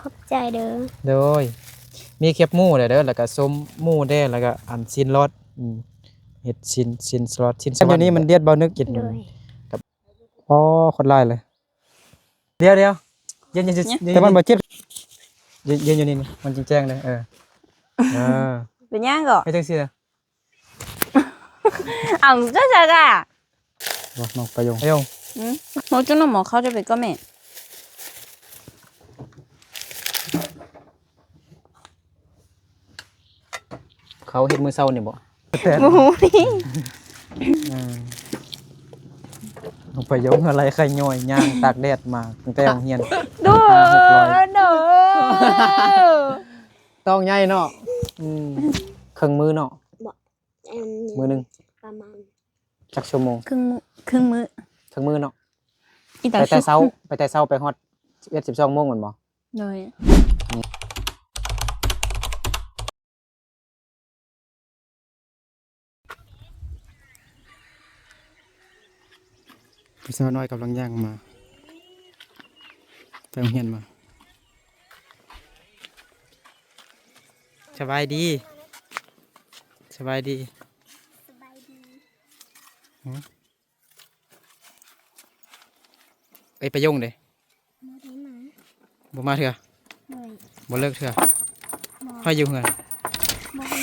ຂອບໃຈເດີ. ໂດຍ ມີແຄບໝູແດ່ເດີ ແລ້ວກະສົ້ມໝູແດ່ ແລ້ວກະອັນຊີ້ນຫຼອດ ອືມ ເຮັດຊີ້ນ ຊີ້ນຫຼອດ ຊີ້ນສະຫວັນ ຢູ່ນີ້ມັນດຽດເບົານຶກກິນ. ໂດຍ ອໍ ຄົນຫຼາຍເລີຍ. ດຽວໆ ເຢັນໆ ແຕ່ມັນບໍ່ເຈັບ ເຢັນໆ ຢູ່ນີ້ ມັນແຈ້ງໆເລີຍ. ເອີ ເອີ ເປັນຫຍັງກໍ ເຮັດຈັ່ງຊີ້ລະ. ເອົາ ເຈົ້າຊະກະ ບໍ່ ນ້ອງປາຍົງ ປາຍົງ ອືມ ໂຫ ຈຸນ້ອງໝໍເຂົ້າຈະໄປກໍແມ່ ເຂົາເຮັດມື້ເຊົ້ານີ້ບໍ່? ບໍ່ຮູ້ນີ້ ອືມ ນ້ອງປາຍົງອາໄລໄຂ່ຍ່ອຍ ຍ່າງຕາກແດດມາຕັ້ງແຕ່ໂຮງຮຽນ ໂດ ໂດ ຕ້ອງໃຫຍ່ເນາະ ອືມ ເຄິ່ງມື້ເນາະ ບໍ່ ອືມ ມື້ໜຶ່ງປະມານຈັກຊົ່ວໂມງ? ເຄິ່ງມື້ ເຄິ່ງມື້ ເຄິ່ງມື້ເນາະ ອີ່ຕາ ໄປແຕ່ເຊົ້າ ໄປແຕ່ເຊົ້າໄປຮອດສິບເອັດ ສິບສອງໂມງແມ່ນບໍ່? ໂດຍ ຜູ້ສາວນ້ອຍກຳລັງຍ່າງມາ ໄປໂຮງຮຽນມາ. ສະບາຍດີ ສະບາຍດີ ສະບາຍດີ ຫື? ເອີຍ ປາຍົງເດ້? ບໍ່ໄດ້ມາ ບໍ່ມາເທື່ອ? ໂດຍ ບໍ່ເລີກເທື່ອ? ບໍ່ ໃຜຢູ່ເຮືອນ? ບໍ່ມີ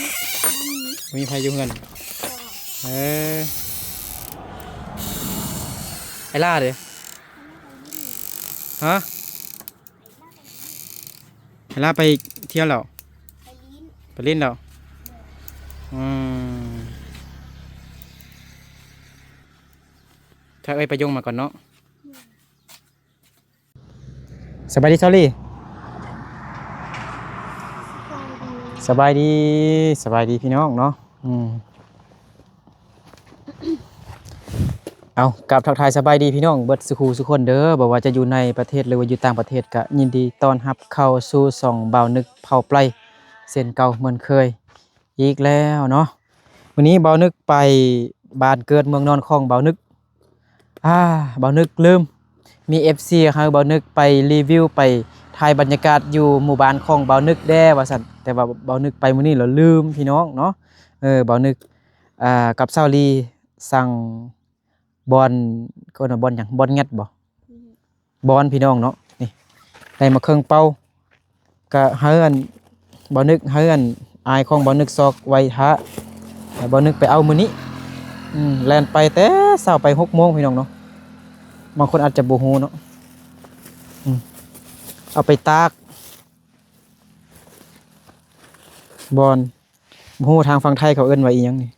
ບໍ່ມີ ບໍ່ມີໃຜຢູ່ເຮືອນ? ບໍ່ ເອີ ໄອ້ຫຼ້າເດ້? ຮະ? ໄອ້ຫຼ້າໄປທ່ຽວແລ້ວ? ໄປຫຼິ້ນ ໄປຫຼິ້ນແລ້ວ? ອືມ ຖ້າເອີຍປາຍົງມາກ່ອນເນາະ. ສະບາຍດີ ສາວລີ. ສະບາຍດີ ສະບາຍດີ ສະບາຍດີພີ່ນ້ອງເນາະ. ອືມ ເອົາ ກາບທັກທາຍສະບາຍດີພີ່ນ້ອງເບິດສູ່ຄູ່ສູ່ຄົນເດີ ບໍ່ວ່າຈະຢູ່ໃນປະເທດ ຫຼືວ່າຢູ່ຕ່າງປະເທດ ກະຍິນດີຕ້ອນຮັບເຂົ້າສູ່ຊ່ອງບ່າວນຶກເຜົ່າໄປເຊັ່ນເກົ່າເໝືອນເຄີຍ ອີກແລ້ວເນາະ. ມື້ນີ້ບ່າວນຶກໄປບ້ານເກີດເມືອງນອນຂອງບ່າວນຶກ. ອາ ບ່າວນຶກລືມ ມີເອັຟຊີໃຫ້ບ່າວນຶກໄປຣີວິວ ໄປຖ່າຍບັນຍາກາດຢູ່ໝູ່ບ້ານຂອງບ່າວນຶກແດ່ວ່າຊັ້ນ ແຕ່ວ່າບ່າວນຶກໄປມື້ນີ້ແລ້ວລືມພີ່ນ້ອງເນາະ. ເອີ ບ່າວນຶກ ອາ ກັບສາວລີສັ່ງ ບ່ອນ ເຂົາເອີ້ນວ່າບ່ອນຫຍັງ? ບ່ອນແງດບໍ່? ອືມ ບ່ອນພີ່ນ້ອງເນາະ. ນີ້ ໄດ້ມາເຄິ່ງເປົາ ກະໃຫ້ອັນ ບ່າວນຶກ ໃຫ້ອັນ ອ້າຍຂອງບ່າວນຶກຊອກໄວ້ຖ້າ ໃຫ້ບ່າວນຶກໄປເອົາມື້ນີ້. ອືມ ແລ່ນໄປແຕ່ເຊົ້າ ໄປຫົກໂມງພີ່ນ້ອງເນາະ. ບາງຄົນອາດຈະບໍ່ຮູ້ເນາະ. ອືມ ເອົາໄປຕາກ ບ່ອນ ບໍ່ຮູ້ທາງຝັ່ງໄທເຂົາເອີ້ນວ່າອີ່ຫຍັງນີ້.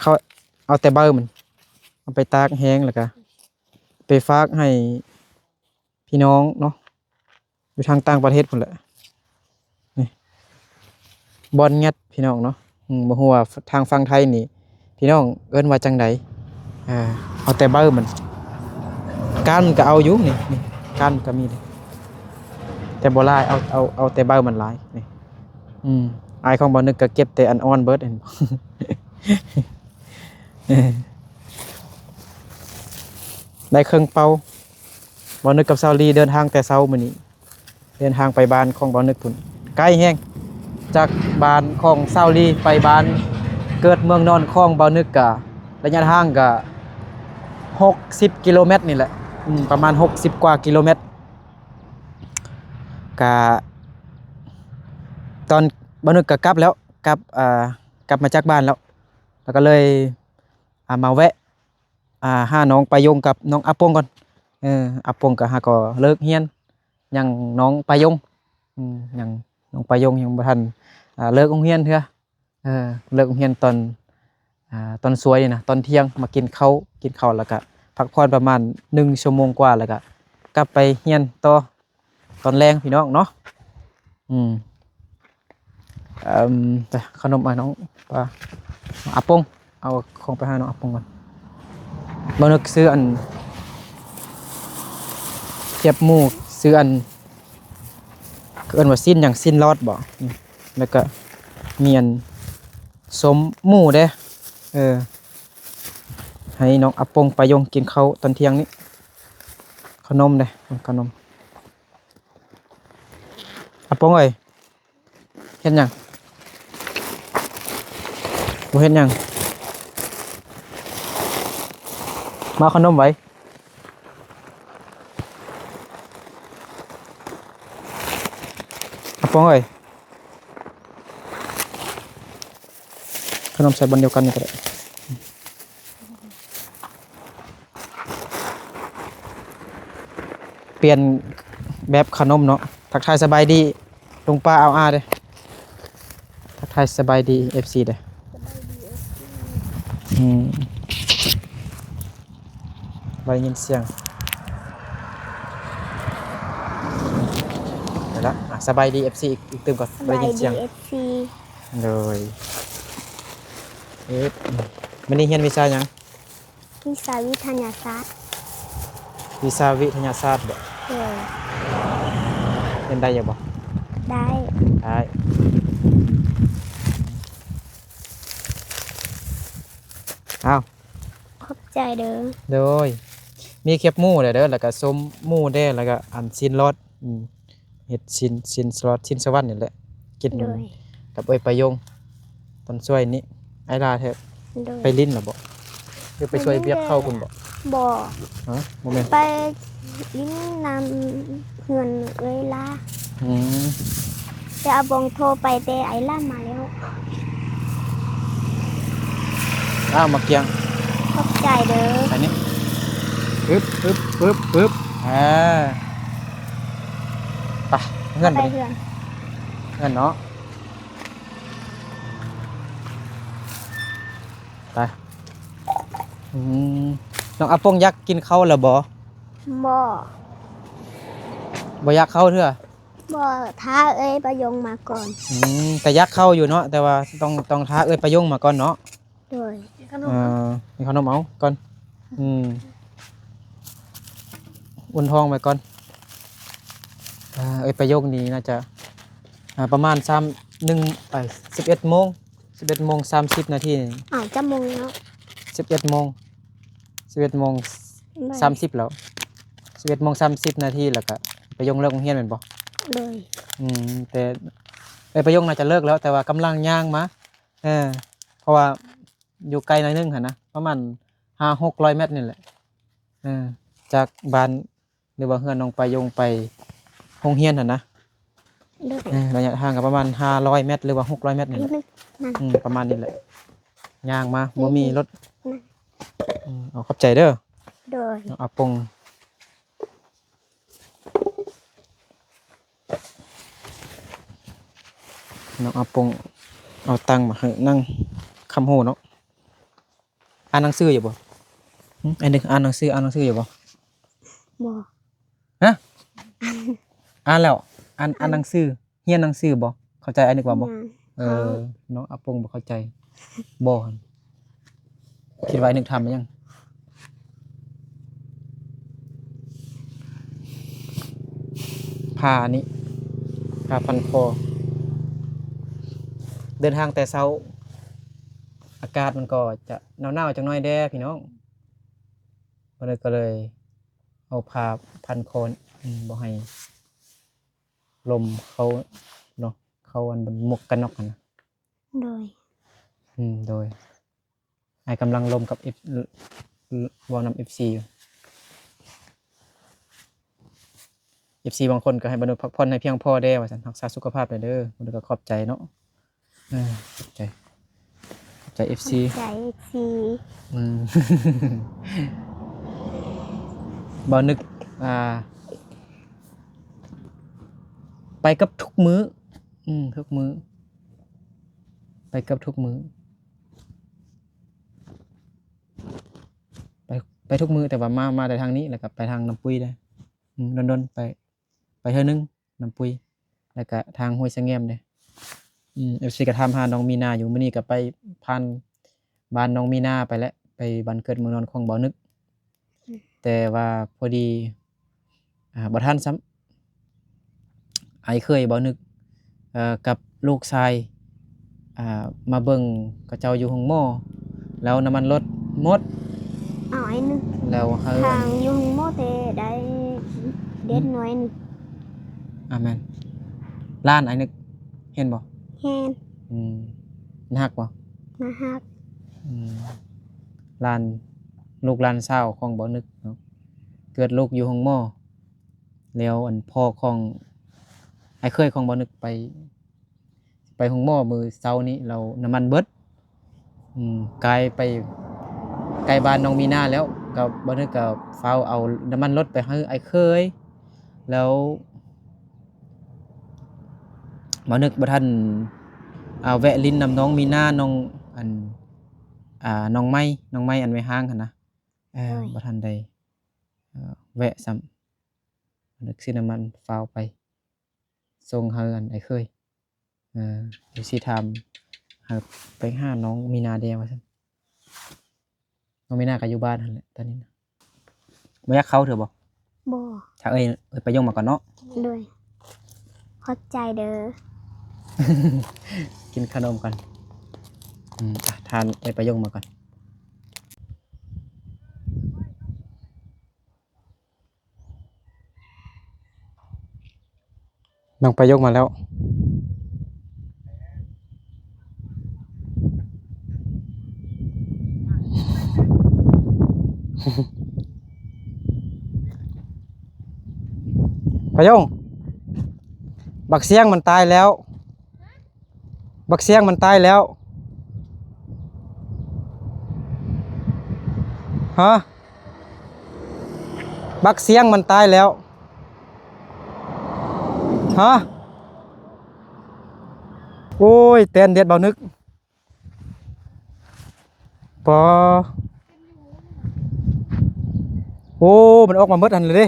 ເຂົາເອົາແຕ່ໃບມັນ ເອົາໄປຕາກແຫ້ງ ແລ້ວກະໄປຝາກໃຫ້ພີ່ນ້ອງເນາະ ຢູ່ທາງຕ່າງປະເທດພຸ້ນແຫຼະ. ນີ້ ບ່ອນແງດພີ່ນ້ອງເນາະ. ອືມ ບໍ່ຮູ້ວ່າທາງຝັ່ງໄທນີ້ ພີ່ນ້ອງເອີ້ນວ່າຈັ່ງໃດ? ເອົາແຕ່ໃບມັນ ກ້ານມັນກະເອົາຢູ່ນີ້ ນີ້ ກ້ານມັນກະມີເດ້ ແຕ່ບໍ່ຫຼາຍ ເອົາ ເອົາ ເອົາແຕ່ໃບມັນຫຼາຍນີ້. ອືມ ອ້າຍຂອງບ່າວນຶກກະເກັບແຕ່ອັນອ່ອນເບິດ ເຫັນບໍ່? ໄດ້ເຄິ່ງເປົາ. ບ່າວນຶກກັບສາວລີເດີນທາງແຕ່ເຊົ້າມື້ນີ້ ເດີນທາງໄປບ້ານຂອງບ່າວນຶກພຸ້ນ ໄກແຮງ. ຈາກບ້ານຂອງສາວລີໄປບ້ານເກີດເມືອງນອນຂອງບ່າວນຶກກະ ໄລຍະທາງກະຫົກສິບກິໂລແມັດນີ້ແຫຼະ ອືມ ປະມານຫົກສິບກວ່າກິໂລແມັດ. ກະ ຕອນບ່າວນຶກກະກັບແລ້ວ ກັບ ເອີ ກັບມາຈາກບ້ານແລ້ວ ແລ້ວກະເລີຍ ອາ ມາແວະ ອາ ຫານ້ອງປາຍົງກັບນ້ອງອາປົງກ່ອນ. ເອີ ອາປົງກະຫາກໍເລີກຮຽນ ຍັງນ້ອງປາຍົງ ອືມ ຍັງນ້ອງປາຍົງຍັງບໍ່ທັນ ອາ ເລີກໂຮງຮຽນເທື່ອ. ເອີ ເລີກໂຮງຮຽນຕອນ ອາ ຕອນສວຍນີ້ນະ ຕອນທ່ຽງມາກິນເຂົ້າ ກິນເຂົ້າແລ້ວກະພັກຜ່ອນປະມານໜຶ່ງຊົ່ວໂມງກວ່າ ແລ້ວກະກັບໄປຮຽນຕໍ່ ຕອນແລງພີ່ນ້ອງເນາະ. ອືມ ເອີ ຂະໜົມ ອາ ນ້ອງປາ ອາປົງ ເອົາຂອງໄປຫານ້ອງອາປົງກ່ອນ. ບ່າວນຶກຊື້ອັນ ແຄບໝູ ຊື້ອັນ ເອີ້ນວ່າຊີ້ນຫຍັງ ຊີ້ນຫຼອດບໍ່? ອືມ ແລ້ວກະມີອັນ ສົ້ມໝູເດ້. ເອີ ໃຫ້ນ້ອງອາປົງປາຍົງກິນເຂົ້າຕອນທ່ຽງນີ້. ຂະໜົມເດ້ ຂະໜົມ ປ້ອງເອີຍ ເຮັດຫຍັງ? ບໍ່ເຮັດຫຍັງ. ມາເອົາຂະໜົມໄວ້. ອາ ປ້ອງເອີຍ ຂະໜົມໃສ່ບ່ອນດຽວກັນນີ້ກໍໄດ້. ປ່ຽນແບບຂະໜົມເນາະ. ທັກທາຍສະບາຍດີລຸງປ້າອາວອາເດີ້. ທັກທາຍສະບາຍດີເອັຟຊີເດີ້. ອືມ ບໍ່ໄດ້ຍິນສຽງ. ໄດ້ລະ. ອ່ະ ສະບາຍດີເອັຟຊີອີກຕື່ມກ່ອນ. ສະບາຍດີ ບໍ່ໄດ້ຍິນສຽງ ເອັຟຊີ. ໂດຍ. ເອີ ມື້ນີ້ຮຽນວິຊາຫຍັງ? ວິຊາວິທະຍາສາດ. ວິຊາວິທະຍາສາດບໍ? ໂດຍ. ຮຽນໄດ້ຢູ່ບໍ? ໄດ້. ໄດ້. ອ້າວ ຂອບໃຈເດີ້. ໂດຍ. ມີແຄບໝູແດ່ເດີ້ ແລ້ວກໍສົ້ມໝູແດ່ ແລ້ວກໍອັນຊີ້ນຫຼອດ. ອືມ ເຮັດຊີ້ນ ຊີ້ນສະຫຼອດ ຊີ້ນສະຫວັນນີ້ແຫຼະ ກິນ ໂດຍ ກັບເອື້ອຍປາຍົງ ຕອນຊ່ວຍນີ້. ອ້າຍຫຼ້າແທ້. ໂດຍ. ໄປຫຼິ້ນລະບໍ ຫຼືໄປຊ່ວຍວຽກເຂົາພຸ້ນບໍ? ບໍ່. ຮະ ບໍ່ແມ່ນ ໄປຫຼິ້ນນຳເຮືອນເອື້ອຍຫຼ້າ. ອືມ ແຕ່ອາບົງໂທໄປແຕ່ອ້າຍຫຼ້າມາແລ້ວ. ອ້າວ ໝາກກຽງ. ຂອບໃຈເດີ້. ອັນນີ້ ປຶບ ປຶບ ປຶບ ປຶບ. ອ່າ ໄປເຮືອນ ໄປເຮືອນ ເຮືອນເນາະ. ໄປ. ອືມ ນ້ອງອາປົງຢາກກິນເຂົ້າແລ້ວບໍ່? ບໍ່. ບໍ່ຢາກເຂົ້າເທື່ອ? ບໍ່. ຖ້າເອື້ອຍປາຍົງມາກ່ອນ. ອືມ ກະຢາກເຂົ້າຢູ່ເນາະ ແຕ່ວ່າຕ້ອງ ຕ້ອງຖ້າເອື້ອຍປາຍົງມາກ່ອນເນາະ. ໂດຍ. ເອີ ກິນຂະໜົມເອົາກ່ອນ. ອືມ ອຸ່ນທ້ອງໄວ້ກ່ອນ. ເອີ ເອື້ອຍປາຍົງນີ້ໜ້າຈະ ອ່າ ປະມານສາມ ໜຶ່ງ ເອີ ສິບເອັດໂມງ ສິບເອັດໂມງສາມສິບນາທີ. ອ້າວ ຈັກໂມງເນາະ? ສິບເອັດໂມງ ສິບເອັດໂມງສາມສິບແລ້ວ. ສິບເອັດໂມງສາມສິບນາທີ ແລ້ວກະປາຍົງເລີກໂຮງຮຽນແມ່ນບໍ່? ໂດຍ. ອືມ ແຕ່ ເອີ ປາຍົງໜ້າຈະເລີກແລ້ວ ແຕ່ວ່າກຳລັງຍ່າງມາ. ເອີ ເພາະວ່າຢູ່ໄກໜ້ອຍໜຶ່ງຫັ້ນນະ ປະມານຫ້າຫົກຮ້ອຍແມັດນີ້ແຫຼະ. ເອີ ຈາກບ້ານ ຫຼືວ່າເຮືອນນ້ອງປາຍົງໄປໂຮງຮຽນຫັ້ນນະ. ໂດຍ. ເອີ ໄລຍະທາງກໍປະມານຫ້າຮ້ອຍແມັດ ຫຼືວ່າຫົກຮ້ອຍແມັດນີ້ແຫຼະ. ອືມ ປະມານນີ້ແຫຼະ ຍ່າງມາ ບໍ່ມີລົດ. ອືມ ເອົາ ຂອບໃຈເດີ້. ໂດຍ. ເອົາ ອາປົງ ນ້ອງອາປົງເອົາຕັງມາໃຫ້ນາງຄຳຮູ້ເນາະ. ອ່ານໜັງສືຢູ່ບໍ່? ຫຶ? ອັນນີ້ອ່ານໜັງສື ອ່ານໜັງສືຢູ່ບໍ່? ບໍ່. ຮະ? ອ່ານແລ້ວ? ອ່ານ ອ່ານໜັງສື ຮຽນໜັງສືບໍ່? ເຂົ້າໃຈອັນນີ້ກວ່າບໍ່? ເອີ ນ້ອງອາປົງບໍ່ເຂົ້າໃຈບໍ່? ຄິດວ່າອ້າຍນຶກຖາມອີ່ຫຍັງ? ຜ້ານີ້ ຜ້າພັນຄໍ. ເດີນທາງແຕ່ເຊົ້າ ອາກາດມັນກໍຈະໜາວໆຈັກໜ້ອຍແດ່ພີ່ນ້ອງ. ວັນນີ້ກໍເລີຍເອົາຜ້າພັນຄໍ ອືມ ບໍ່ໃຫ້ລົມເຂົ້າເນາະ ເຂົ້າອັນໝວກກັນນັອກຫັ້ນນະ. ໂດຍ. ອືມ ໂດຍ. ອ້າຍກຳລັງລົມກັບເອັຟ ເວົ້ານຳເອັຟຊີຢູ່. ເອັຟຊີບາງຄົນກໍໃຫ້ມະນຸດພັກຜ່ອນໃຫ້ພຽງພໍແດ່ວ່າຊັ້ນ, ຮັກສາສຸຂະພາບແດ່ເດີ. ມະນຸດກໍຂອບໃຈເນາະ. ເອີ ຂອບໃຈ ຂອບໃຈເອັຟຊີ. ຂອບໃຈເອັຟຊີ. ອືມ ບໍ່ນຶກ ອ່າ ໄປກັບທຸກມື້. ອືມ ທຸກມື້ ໄປກັບທຸກມື້. ໄປ ໄປທຸກມື້ ແຕ່ວ່າມາ ມາແຕ່ທາງນີ້ ແລ້ວກໍໄປທາງນ້ຳປຸຍເດ້. ອືມ ດົນໆ ໄປ ໄປເທື່ອໜຶ່ງ ນ້ຳປຸຍ ແລ້ວກະທາງຫ້ວຍສະແງມເດ້. ອືມ ເອັຟຊີກໍຖາມຫານ້ອງມີນາຢູ່. ມື້ນີ້ກໍໄປຜ່ານບ້ານນ້ອງມີນາໄປແຫຼະ ໄປບ້ານເກີດເມືອງນອນຂອງບ່າວນຶກ. ແຕ່ວ່າພໍດີ ອ່າ ບໍ່ທັນຊ້ຳ ອ້າຍເຂີຍບ່າວນຶກ ເອີ ກັບລູກຊາຍ ອ່າ ມາເບິ່ງເຂົາເຈົ້າຢູ່ໂຮງໝໍ ແລ້ວນ້ຳມັນລົດໝົດ. ເອົາ ອ້າຍນຶກ ແລ້ວໃຫ້ທາງຢູ່ໂຮງໝໍແຕ່ໄດ້ເດັດໜ້ອຍໜຶ່ງ. ອາ ແມ່ນ. ຫຼານອ້າຍນຶກ ເຫັນບໍ່? ເຫັນ. ອືມ ໜ້າຮັກບໍ່? ໜ້າຮັກ. ອືມ ຫຼານ ລູກຫຼານສາວຂອງບ່າວນຶກເນາະ ເກີດລູກຢູ່ໂຮງໝໍ ແລ້ວອັນພໍ່ຂອງອ້າຍເຂີຍຂອງບ່າວນຶກໄປ ໄປໂຮງໝໍມື້ເຊົ້ານີ້ ແລ້ວນ້ຳມັນເບິດ ອືມ ກາຍໄປໃກ້ບ້ານນ້ອງມີນາແລ້ວ ກໍບ່າວນຶກກໍຟ້າວເອົານ້ຳມັນລົດໄປໃຫ້ອ້າຍເຂີຍ ແລ້ວບ່າວນຶກບໍ່ທັນ ອ່າ ແວະຫຼິ້ນນຳນ້ອງມີນາ ນ້ອງ ອັນ ອ່າ ນ້ອງໄມ້ ນ້ອງໄມ້ອັນແມ່ຮ້າງຫັ້ນນະ ເອີ ໂດຍ ບໍ່ທັນໄດ້ ເອີ ແວະຊ້ຳ ບ່າວນຶກຊື້ນ້ຳມັນຟ້າວໄປ ສົ່ງໃຫ້ອັນອ້າຍເຂີຍ ເອີ ດຽວຊິຖາມ ໃຫ້ໄປຫານ້ອງມີນາແດ່ວ່າຊັ້ນ. ນ້ອງມີນາກໍຢູ່ບ້ານຫັ້ນແຫຼະຕອນນີ້ນະ. ບໍ່ຢາກເຂົ້າເທື່ອບໍ່? ບໍ່. ຖ້າເອີຍ ເອີຍໄປຍົງມາກ່ອນເນາະ. ໂດຍ. ຂອບໃຈເດີ. ກິນຂະໜົມກ່ອນ. ອືມ ອ່ະ ທ່ານເອີຍໄປຍົງມາກ່ອນ. ນ້ອງປາຍົງມາແລ້ວ. ປາຍົງ, ບັກຊຽງມັນຕາຍແລ້ວ. ບັກຊຽງມັນຕາຍແລ້ວ. ຮະ? ບັກຊຽງມັນຕາຍແລ້ວ. ຮະ? ໂອ້ຍ ແຕນເດັດເບົານຶກ. ປາ ໂອ້ ມັນອອກມາໝົດຫັ້ນເລີຍເດ້.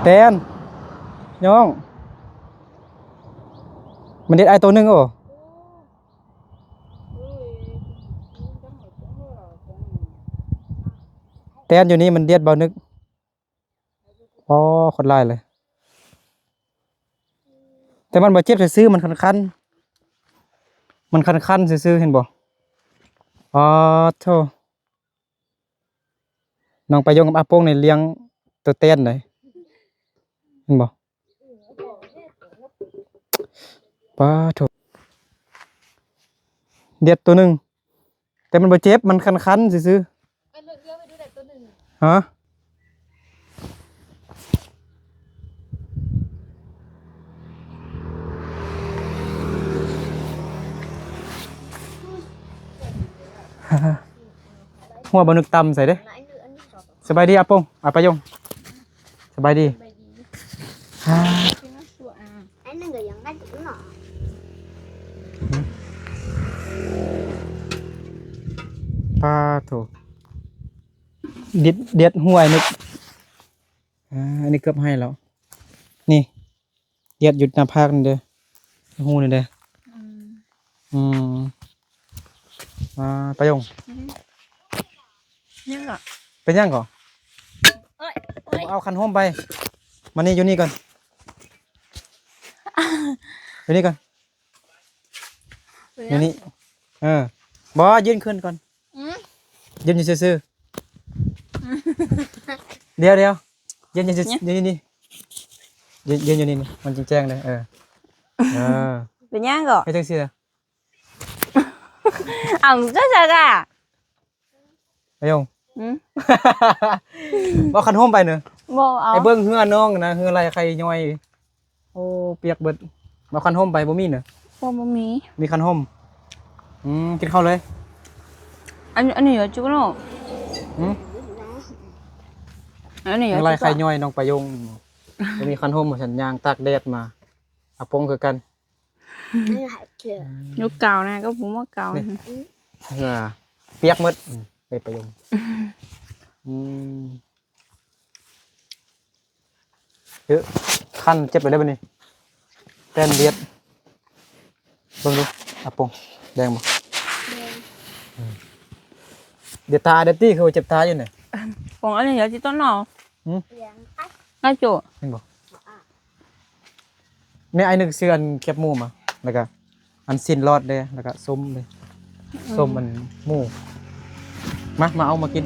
ແຕນ ນ້ອງ ມັນເດັດອ້າຍໂຕໜຶ່ງ. ໂອ້ ແຕນຢູ່ນີ້ມັນເດັດເບົານຶກ. ອໍ ຄົນຫຼາຍເລີຍ ແຕ່ມັນບໍ່ເຈັບຊື່ໆ ມັນຄັນໆ ມັນຄັນໆຊື່ໆ ເຫັນບໍ່? ອໍໂທ້ ນ້ອງປາຍົງກັບອາປົງນີ້ລ້ຽງໂຕແຕນໄດ໋ ເຫັນບໍ່? ປາໂທ້ ເດັດໂຕໜຶ່ງ. ແຕ່ມັນບໍ່ເຈັບ ມັນຄັນໆຊື່ໆ. ເອີ ເລືອກ ເລືອກໄວ້ດູໄດ້ໂຕໜຶ່ງ. ຮະ? ຫົວບໍ່ນຶກຕຳໃສ່ເດ້. ສະບາຍດີອາປົງ ອາປາຍົງ. ສະບາຍດີ. ສະບາຍດີ. ອ່າ ອັນນັ້ນກໍຍັງໄດ້ຢູ່ເນາະ. ປາໂທ້ ເດັດ ເດັດຫວຍນຶກ. ອ່າ ອັນນີ້ເກືອບໃຫ້ແລ້ວ ນີ້ ເດັດຢູ່ໜ້າຜາກນີ້ເດ້ ຮູນີ້ເດ້. ອືມ ອືມ ອ່າ ປາຍົງ. ອືມ ຍັງເກາະ ເປັນຫຍັງເກາະ? ໂອ້ຍ ໂອ້ຍ ເອົາຄັນຮົ່ມໄປ ມານີ້ ຢູ່ນີ້ກ່ອນ ຢູ່ນີ້ກ່ອນ. ເປັນຫຍັງ? ຢູ່ນີ້ ເອີ ບໍ່ ຢືນຂຶ້ນກ່ອນ. ອືມ ຢືນຢູ່ຊື່ໆ. ອືມ ດຽວໆ ຢືນຢູ່ຊື່ ຫຍັງ? ຢືນຢູ່ນີ້ ຢືນ ຢືນຢູ່ນີ້ ມັນຈຶ່ງແຈ້ງເດ້. ເອີ ເອີ ເປັນຫຍັງເກາະ? ເຮັດຈັ່ງຊີ້ລະ. ເອົາ ກໍຊັ້ນລະ ປາຍົງ. ອືມ ບໍ່ ເອົາຄັນຮົ່ມໄປເນີ. ບໍ່ເອົາ ໄປເບິ່ງເຮືອນ້ອງນະ ເຮືອໄລ່ໄຂ່ຍ່ອຍ. ໂອ້ ປຽກເບິດ. ເອົາຄັນຮົ່ມໄປ ບໍ່ມີເນີ. ບໍ່ ບໍ່ມີ ມີຄັນຮົ່ມ. ອືມ ກິນເຂົ້າເລີຍ. ອັນ ອັນນີ້ເອົາຈຸເນາະ. ຫືມ? ອັນນີ້ເອົາຈຸ ໄລ່ໄຂ່ຍ່ອຍນ້ອງປາຍົງ. ບໍ່ມີຄັນຮົ່ມ ວ່າຊັ້ນ ຍ່າງຕາກແດດມາ. ອາປົງຄືກັນ. ອືມ ຢູ່ເກົ່ານະ ກໍບໍ່ເໝາະເກົ່າ. ນີ້ ເຫື່ອປຽກໝົດ. ອືມ ໄປປະໂຍງ. ອືມ ເອີ ຄັນເຈັບໄປໄດ້ບັດນີ້. ແຕ່ນເດດ ເບິ່ງດູ ອາປົງ ແດງບໍ່? ແດງ. ອືມ ເດດຕາ ເດດຕີ ຄືວ່າເຈັບຕາຢູ່ນີ້. ປອງ ອັນນີ້ເດ ຊິຕົ້ນເນາະ. ຫືມ? ງາໂຈ ເຫັນບໍ່? ແມ່ ອ້າຍນຶກຊື້ອັນແຄບໝູມາ ແລ້ວກະອັນຊີ້ນຫຼອດເດ້ ແລ້ວກະສົ້ມເດ້. ອືມ ສົ້ມອັນໝູ ມາ ມາເອົາມາກິນ.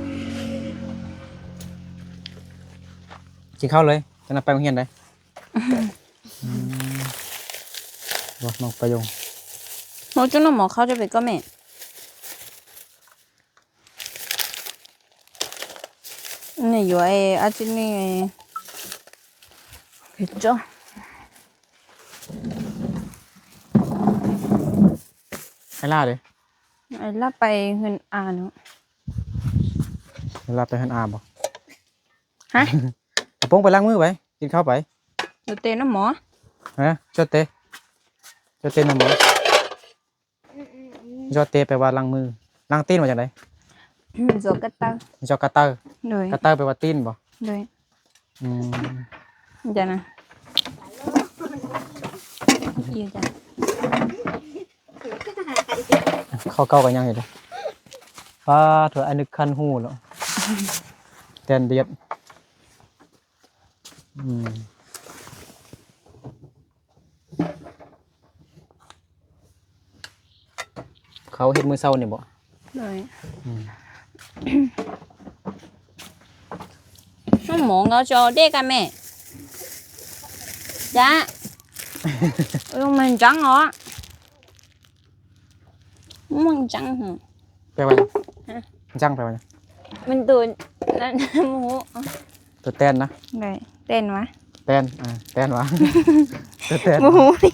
ກິນເຂົ້າເລີຍ ຈັ່ງນັ້ນໄປໂຮງຮຽນໄດ້. ອືມ ບໍ່ ນ້ອງປະໂຍງ ໝໍຈຸນ້ອງໝໍເຂົ້າຈະໄປກໍແມ່. ນີ້ຢູ່ໄອ້ອາທິດນີ້ເຮັດຈ້ອ ໄອ້ລາເດ້? ໄອ້ລາໄປເຮືອນອາເນາະ. ໄອ້ລາໄປເຮືອນອາບໍ່? ຮະ? ອາປົງໄປລ້າງມືໄປ ກິນເຂົ້າໄປ. ໂຈເຕນ້ຳໝໍ. ຮະ? ໂຈເຕ ໂຈເຕນ້ຳໝໍ. ອືມໆໆ ໂຈເຕແປວ່າລ້າງມື ລ້າງຕີນວ່າຈັ່ງໃດ? ອືມ ໂຈກະເຕີ ໂຈກະເຕີ. ໂດຍ ກະເຕີແປວ່າຕີນບໍ່? ໂດຍ. ອືມ ຈັ່ງນະ ອີ່ຈັ່ງ ເຂົ້າເກົ່າກໍຍັງຢູ່ເດ້. ປາດໂທ້ ອັນນີ້ຄັນຫູແລ້ວ ແຕນດຽດ. ອືມ ເຂົາເຮັດມື້ເຊົ້ານີ້ບໍ່? ໂດຍ. ອືມ ໜໍ່ເຂົາຈະເດກະແມ່ ຈະ ເອີ ມັນຈັງເນາະ. ມັນຈັ່ງຫື ແປວ່າຫຍັງ? ຮະ? ຈັ່ງແປວ່າຫຍັງ? ມັນໂຕນັ້ນ ບໍ່ຮູ້. ໂຕແຕນນະ? ໄດ້ ແຕນຫວາ? ແຕນ ອ່າ ແຕນຫວາ? ໂຕແຕນ ບໍ່ຮູ້. ເອີ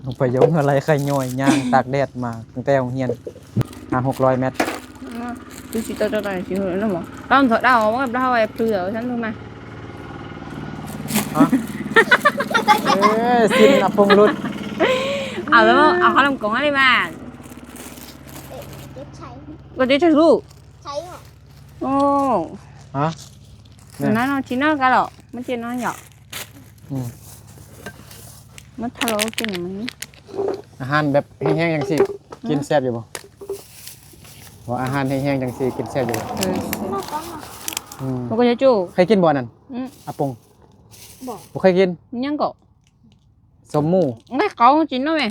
ລົງໄປຢົງເຮືອໄລ່ໄຂ່ຍ້ອຍ ຍ່າງຕາກແດດມາຕັ້ງແຕ່ໂຮງຮຽນ ຫ້າຫົກຮ້ອຍແມັດ. ຄືຊິເຈົ້າ ເຈົ້າໄດ້ຊິເຮີນຳບໍ່? ຕອນເຂົາເດົາວ່າເຮົາໄປເພື່ອຊັ້ນ ລົງມາ. ຮະ? ເອີ ສິ້ນອາປົງຫຼຸດ. ເອົາແລ້ວ ເອົາເຂົ້າລຳກົງມາເລີຍມາ. ເອະ ເຈັບໃສ່ ບໍ່ໄດ້ໃສ່ລູກ. ໃສ່ເນາະ. ໂອ້ ຮະ? ນັ້ນເນາະ ຊິນອນກະເລາະ ມັນຊິນອນຢອກ. ອືມ ມັນທະເລາະກິນຫຍັງມັນນີ້. ອາຫານແບບແຫ້ງໆຈັ່ງຊີ້ ກິນແຊບຢູ່ບໍ່? ວ່າອາຫານແຫ້ງໆຈັ່ງຊີ້ກິນແຊບຢູ່ບໍ່? ເອີ ອືມ ມັນກໍຈະຈູ້ ເຄີຍກິນບໍ່ອັນນັ້ນ? ອືມ ອາປົງ ບໍ່ ບໍ່ເຄີຍກິນ. ຫຍັງເກາະ? ສົ້ມໝູ. ໄດ້ເຂົາກິນເນາະແມ່.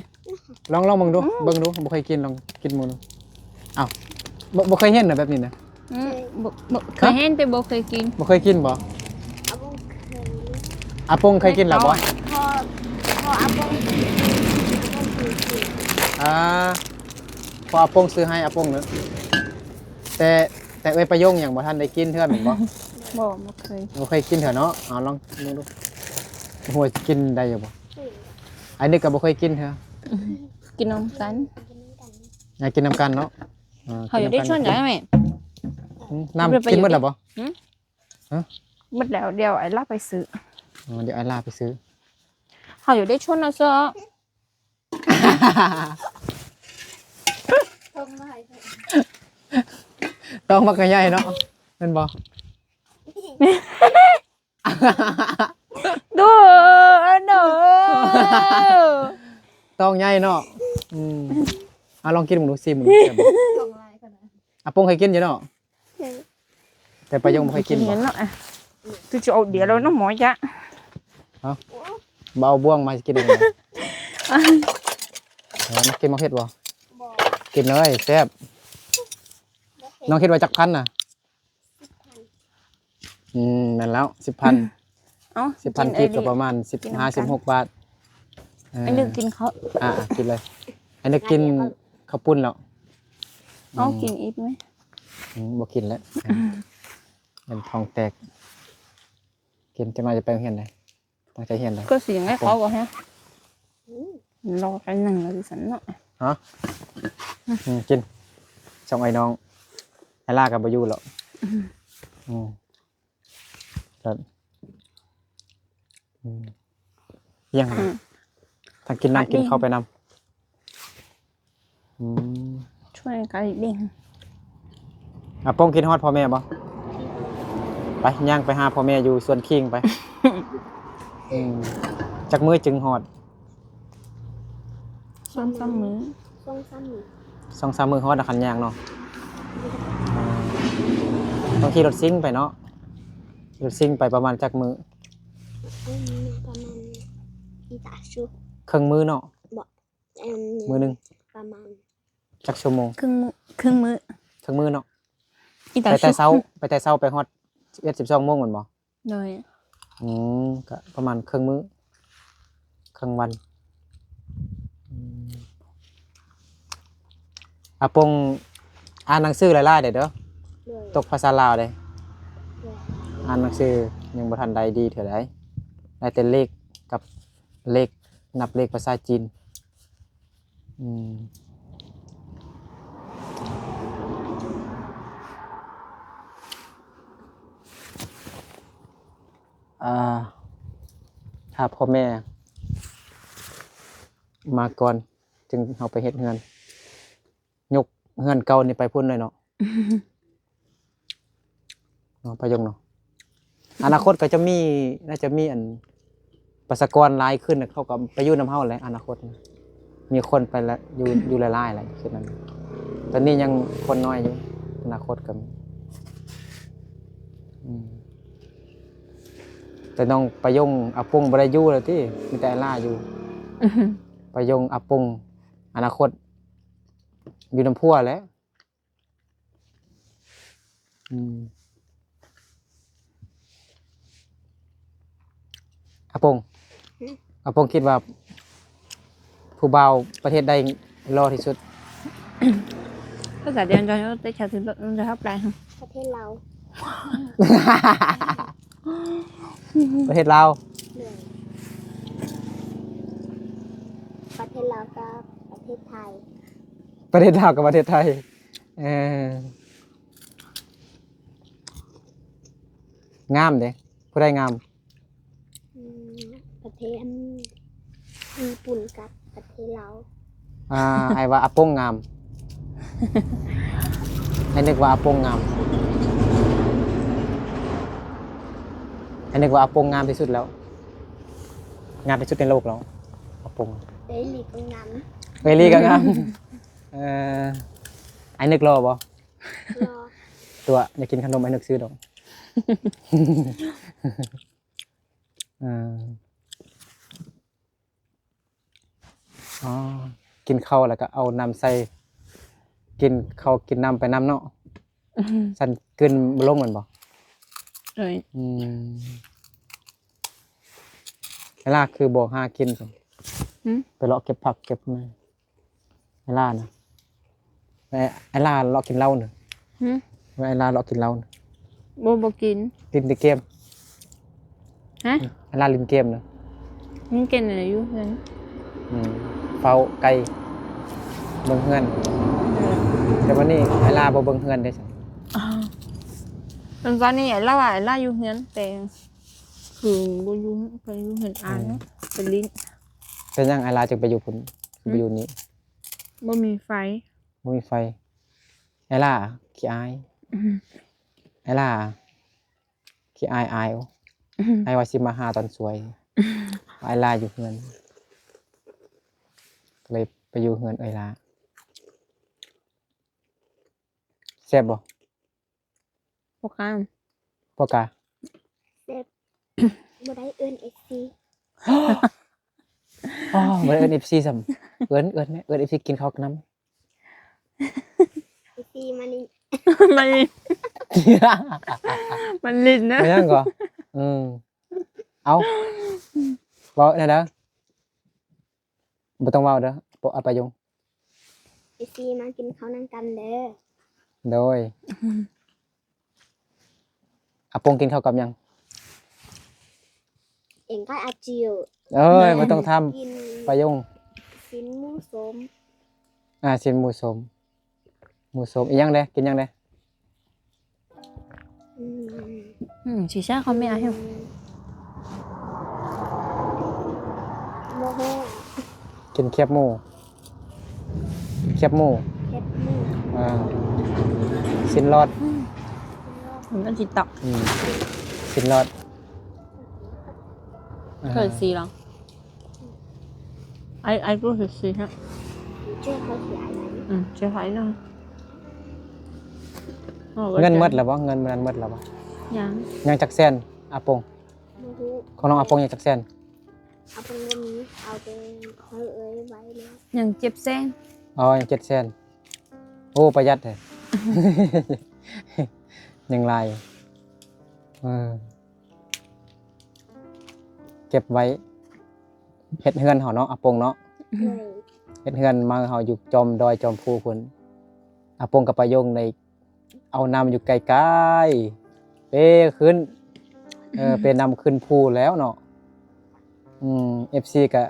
ລອງ ລອງເບິ່ງດູ ອືມ ເບິ່ງດູ ບໍ່ເຄີຍກິນ ລອງກິນເບິ່ງດູ. ອ້າວ ບໍ່ ບໍ່ເຄີຍເຫັນນະແບບນີ້ນະ. ອືມ ບໍ່ ບໍ່ ເຄີຍເຫັນແຕ່ບໍ່ເຄີຍກິນ. ບໍ່ເຄີຍກິນບໍ່? ອາປົງເຄີຍ ອາປົງເຄີຍກິນແລ້ວບໍ່? ເພາະ ເພາະອາປົງ ອາ ເພາະອາປົງຊື້ໃຫ້ອາປົງເນາະ. ແຕ່ ແຕ່ເອື້ອຍປະໂຍງຍັງບໍ່ທັນໄດ້ກິນເທື່ອແມ່ນບໍ່? ບໍ່ ບໍ່ເຄີຍ ບໍ່ເຄີຍກິນເທື່ອເນາະ. ເອົາລອງເບິ່ງດູ ບໍ່ຮູ້ວ່າຊິກິນໄດ້ຢູ່ບໍ່? ອັນນີ້ກໍບໍ່ເຄີຍກິນເທື່ອ. ກິນນຳກັນ ອ່າ ກິນນຳກັນເນາະ. ເຮົາຢູ່ໄດ້ຊວນຫຍັງແມ່? ອືມ ນ້ຳກິນໝົດແລ້ວບໍ່? ຫື ຮະ? ໝົດແລ້ວ ດຽວໄອ້ລາໄປຊື້. ອໍ ດຽວໄອ້ລາໄປຊື້. ເຮົາຢູ່ໄດ້ຊວນເນາະ ຕ້ອງມາໃຫ້ ຕ້ອງມາກະໃຫຍ່ເນາະ ແມ່ນບໍ່? ດູອັນເດີ ຕ້ອງໃຫຍ່ເນາະ. ອືມ ເອົາລອງກິນເບິ່ງດູ ຊີມເບິ່ງດູ ແຊບບໍ່? ອາປົງເຄີຍກິນຢູ່ເນາະ. ແຕ່ປາຍົງບໍ່ເຄີຍກິນບໍ່? ເນາະ ຄືຈະເອົາດຽວແລ້ວເນາະໝໍຈະ. ເອົ້າ ບໍ່ເອົາບ່ວງມາຊິກິນໄດ້ຈັ່ງໃດ? ເອີ ມັກກິນໝາກເຜັດບໍ່? ບໍ່ ກິນເລີຍ ແຊບ. ນ້ອງຄິດວ່າຈັກພັນນະ? ສິບພັນ. ອືມ ແມ່ນແລ້ວ ສິບພັນ. ເອົ້າ ສິບພັນກີບກໍປະມານສິບຫ້າ ສິບຫົກບາດ. ເອີ ໄອ້ນຶກກິນເຂົ້າ ອ່າ ກິນເລີຍ. ໄອ້ນຶກກິນເຂົ້າປຸ້ນແລ້ວ. ເອົາ ກິນອີກໄໝ? ອືມ ບໍ່ກິນແລ້ວ ມັນທ້ອງແຕກ. ກິນ ຈັກໜ້ອຍຈະໄປໂຮງຮຽນໃດ໋. ຕັ້ງໃຈຮຽນເດີ ກໍຊິຍັງໃຫ້ເຂົາບໍ່ຮະ? ອືມ ລໍໄປໜຶ່ງແລ້ວຊິຊັ້ນເນາະ. ຮະ? ອືມ ກິນ ສອງໄອ້ນ້ອງ ໄອ້ຫຼ້າກໍບໍ່ຢູ່ແລ້ວ. ອືມ ອືມ ແບບ ອືມ ຍັງ ອືມ ທັງກິນນ້ຳ ອັນນີ້ ກິນເຂົ້າໄປນຳ. ອືມ ຊ່ວຍກັນເດ້ງ. ອາປົງຄິດຮອດພໍ່ແມ່ບໍ່? ໄປ ຍ່າງໄປຫາພໍ່ແມ່ຢູ່ສວນຄີງໄປ. ອືມ ຈັກມື້ຈຶ່ງຮອດ? ສອງສາມມື້ ສອງສາມມື້ ສອງສາມມື້ຮອດນະ ຄັນຍ່າງເນາະ. ອືມ ຕ້ອງຂີ່ລົດຊິງໄປເນາະ. ຂີ່ລົດຊິງໄປປະມານຈັກມື້? ອືມ ປະມານ ເຄິ່ງມື້ເນາະ. ບໍ່ ມື້ໜຶ່ງປະມານຈັກຊົ່ວໂມງ? ເຄິ່ງມື້ ເຄິ່ງມື້ ເຄິ່ງມື້ເນາະ. ອີ່ຕາ ໄປແຕ່ເຊົ້າ ໄປແຕ່ເຊົ້າໄປຮອດສິບເອັດ ສິບສອງໂມງແມ່ນບໍ່? ໂດຍ ອືມ ກະປະມານເຄິ່ງມື້ ເຄິ່ງວັນ. ອືມ ອາປົງອ່ານໜັງສືຫຼາຍໆເດີ້ ໂດຍ ຕົກພາສາລາວເດ້ ໂດຍ ອ່ານໜັງສືຍັງບໍ່ທັນໄດ້ດີເທື່ອໃດ ໄດ້ແຕ່ເລກກັບເລກ ນັບເລກພາສາຈີນ. ອືມ ອ່າ ຖ້າພໍ່ແມ່ມາກ່ອນ ຈຶ່ງເຮົາໄປເຮັດເຮືອນ ຍົກເຮືອນເກົ່ານີ້ໄປພຸ້ນເລີຍເນາະ. ເນາະ ປາຍົງເນາະ ອະນາຄົດກໍຈະມີ ໜ້າຈະມີອັນປະຊາກອນຫຼາຍຂຶ້ນ ເຂົາກໍໄປຢູ່ນຳເຮົາແຫຼະ ອະນາຄົດ ມີຄົນໄປລະ ຢູ່ ຢູ່ຫຼາຍໆແຫຼະ ຄືນັ້ນ. ຕອນນີ້ຍັງຄົນນ້ອຍຢູ່ ອະນາຄົດກໍມີ. ອືມ ແຕ່ນ້ອງປາຍົງ ອາປົງບໍ່ໄດ້ຢູ່ແລ້ວຕິ ມີແຕ່ອາລ່າຢູ່. ປາຍົງ ອາປົງ ອະນາຄົດຢູ່ນຳຜົວແຫຼະ. ອືມ ອາປົງ ຫຶ ອາປົງຄິດວ່າຜູ້ບ່າວປະເທດໃດຫຼໍ່ທີ່ສຸດ? ພາສາດຽວກັນ ແຕ່ຊາວສິບ ຈະເຂົ້າໄປ ປະເທດລາວ. ປະເທດລາວ ໂດຍ ປະເທດລາວກັບປະເທດໄທ. ປະເທດລາວກັບປະເທດໄທ ເອີ ງາມເດ້ ຜູ້ໃດງາມ? ອືມ ປະເທດ ອັນ ຍີ່ປຸ່ນກັບປະເທດລາວ. ອ່າ ອ້າຍວ່າອາປົງງາມ ອ້າຍນຶກວ່າອາປົງງາມ ອ້າຍນຶກວ່າອາປົງງາມທີ່ສຸດແລ້ວ ງາມທີ່ສຸດໃນໂລກແລ້ວ ອາປົງ. ເອີຍ ຫຼີກະງາມ ເອີຍ ຫຼີກະງາມ. ເອີ ອ້າຍນຶກຫຼໍ່ບໍ່? ຫຼໍ່. ຕົວະ ຢາກກິນຂະໜົມ ອ້າຍນຶກຊື້ດອກ. ເອີ ອໍ ກິນເຂົ້າແລ້ວກໍເອົານ້ຳໃສ່ ກິນເຂົ້າກິນນ້ຳໄປນຳເນາະ. ອືມ ຊັ້ນກືນບໍ່ລົງແມ່ນບໍ່? ໂດຍ. ອືມ ເວລາຄືບໍ່ຫາກິນຊັ້ນ? ຫຶ ໄປເລາະເກັບຜັກເກັບ ໄອລານະ ໄອລາເລາະກິນເຫຼົ້ານະ. ຫຶ ໄອລາເລາະກິນເຫຼົ້ານະ. ບໍ່ ບໍ່ກິນ ຫຼິ້ນແຕ່ເກມ. ຮະ ໄອລາຫຼິ້ນເກມນະ. ຫຼິ້ນເກມຢູ່ເຮືອນ. ອືມ ເຝົ້າໄກ່ ເບິ່ງເຮືອນ. ເອີ ແຕ່ວັນນີ້ໄອລາບໍ່ເບິ່ງເຮືອນເດ້ຊັ້ນ. ຕອນນີ້ລາວວ່າໄອລາຢູ່ເຮືອນ ແຕ່ຄືບໍ່ຢູ່ ໄປຢູ່ເຮືອນອ້າຍ ອືມ ໄປຫຼິ້ນ. ເປັນຫຍັງໄອລາຈຶ່ງໄປຢູ່ພຸ້ນ ຫຶ ບໍ່ຢູ່ນີ້? ບໍ່ມີໄຟ. ບໍ່ມີໄຟ. ໄອລາຂີ້ອາຍ. ອືມ ໄອລາຂີ້ອາຍອາຍ. ອືມ ອ້າຍວ່າຊິມາຫາຕອນສວຍ. ອືມ ໄອລາຢູ່ເຮືອນ ກໍເລີຍໄປຢູ່ເຮືອນເອື້ອຍລາ. ແຊບບໍ່? ບໍ່ກ້າ ບໍ່ກ້າ. ແຊບ ບໍ່ໄດ້ເອີ້ນເອັຟຊີ. ອໍ ບໍ່ໄດ້ເອີ້ນເອັຟຊີຊ້ຳ. ເອີ້ນ ເອີ້ນ ເອີ້ນເອັຟຊີກິນເຂົ້ານຳ. ເອັຟຊີມານີ້ ມານີ້ ມາຫຼິ້ນນະ. ແມ່ນຫຍັງກໍ? ອືມ ເອົ້າ ເວົ້າແນວໃດ? ບໍ່ຕ້ອງເວົ້າເດີ້ ອາປາຍົງ. ເອັຟຊີມາກິນເຂົ້ານຳກັນເດີ້. ໂດຍ. ອາປົງກິນເຂົ້າກັບຫຍັງ? ເອັງກໍອາຈິວ. ເອີຍ ບໍ່ຕ້ອງຖາມ ກິນປາຍົງ. ຊີ້ນໝູສົ້ມ. ອ່າ ຊີ້ນໝູສົ້ມ. ໝູສົ້ມ. ອີຫຍັງແດ່? ກິນຫຍັງແດ່? ອືມ ອືມ ຊິຊາຄອມເມັນອາຍ. ບໍ່ຮູ້. ກິນແຄບໝູ ແຄບໝູ ແຄບໝູ ອ່າ ຊີ້ນຫຼອດ. ອືມ ມັນຊິຕອກ. ອືມ ຊີ້ນຫຼອດ. ເກີດສີຫຼອງ. ອາຍ ອາຍກໍເຮັດສີໃຫ້. ເຈົ້າເຂົາເສຍອາຍ. ອືມ ເຈົ້າໃຫ້ນະ. ເງິນໝົດແລ້ວບໍ່? ເງິນມື້ນັ້ນໝົດແລ້ວບໍ່? ຍັງ. ຍັງຈັກແສນ ອາປົງ? ບໍ່ຮູ້. ຂອງນ້ອງອາປົງຍັງຈັກແສນ? ອາປົງບໍ່ມີ ເອົາແຕ່ຂອງເອື້ອຍໄວ້ແລ້ວ. ຍັງເຈັດແສນ. ອໍ ຍັງເຈັດແສນ. ໂອ້ ປະຢັດແທ້. ຍັງຫຼາຍ ເອີ ເກັບໄວ້ເຮັດເຮືອນເຮົາເນາະ ອາປົງເນາະ. ໂດຍ ເຮັດເຮືອນໃໝ່ເຮົາຢູ່ຈອມດອຍຈອມພູພຸ້ນ. ອາປົງກັບປາຍົງໄດ້ ເອົານ້ຳຢູ່ໄກໆ ເປຂຶ້ນ ເອີ ເປນ້ຳຂຶ້ນພູແລ້ວເນາະ. ອືມ ເອັຟຊີກະ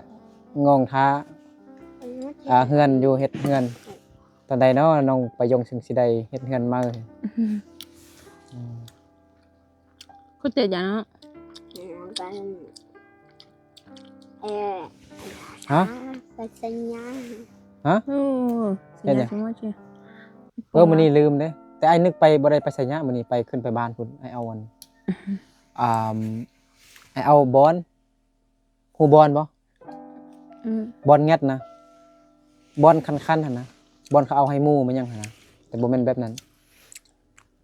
ງອງຖ້າ ອ່າ ເຮືອນຢູ່ ເຮັດເຮືອນຕອນໃດເນາະ ນ້ອງປາຍົງຈຶ່ງຊິໄດ້ເຮັດເຮືອນໃໝ່. ອືມ ອືມ ຄືເຈັດຫຍັງເນາະ? ເອີ ຮະ? ໄປໄຊຍະ. ຮະ? ໂອ້ ເຮັດຫຍັງ? ເອີ ມື້ນີ້ລືມເດ້ ແຕ່ອ້າຍນຶກໄປ ບໍ່ໄດ້ໄປໄຊຍະ ມື້ນີ້ໄປ ຂຶ້ນໄປບ້ານພຸ້ນ. ອ້າຍເອົາອັນ ອ່າ ອ້າຍເອົາບອນ ຮູ້ບອນບໍ່? ອືມ ບອນແງດນະ ບອນຄັນໆຫັ້ນນະ ບອນເຂົາເອົາໃຫ້ໝູ່ມາຫຍັງຫັ້ນນະ ແຕ່ບໍ່ແມ່ນແບບນັ້ນ.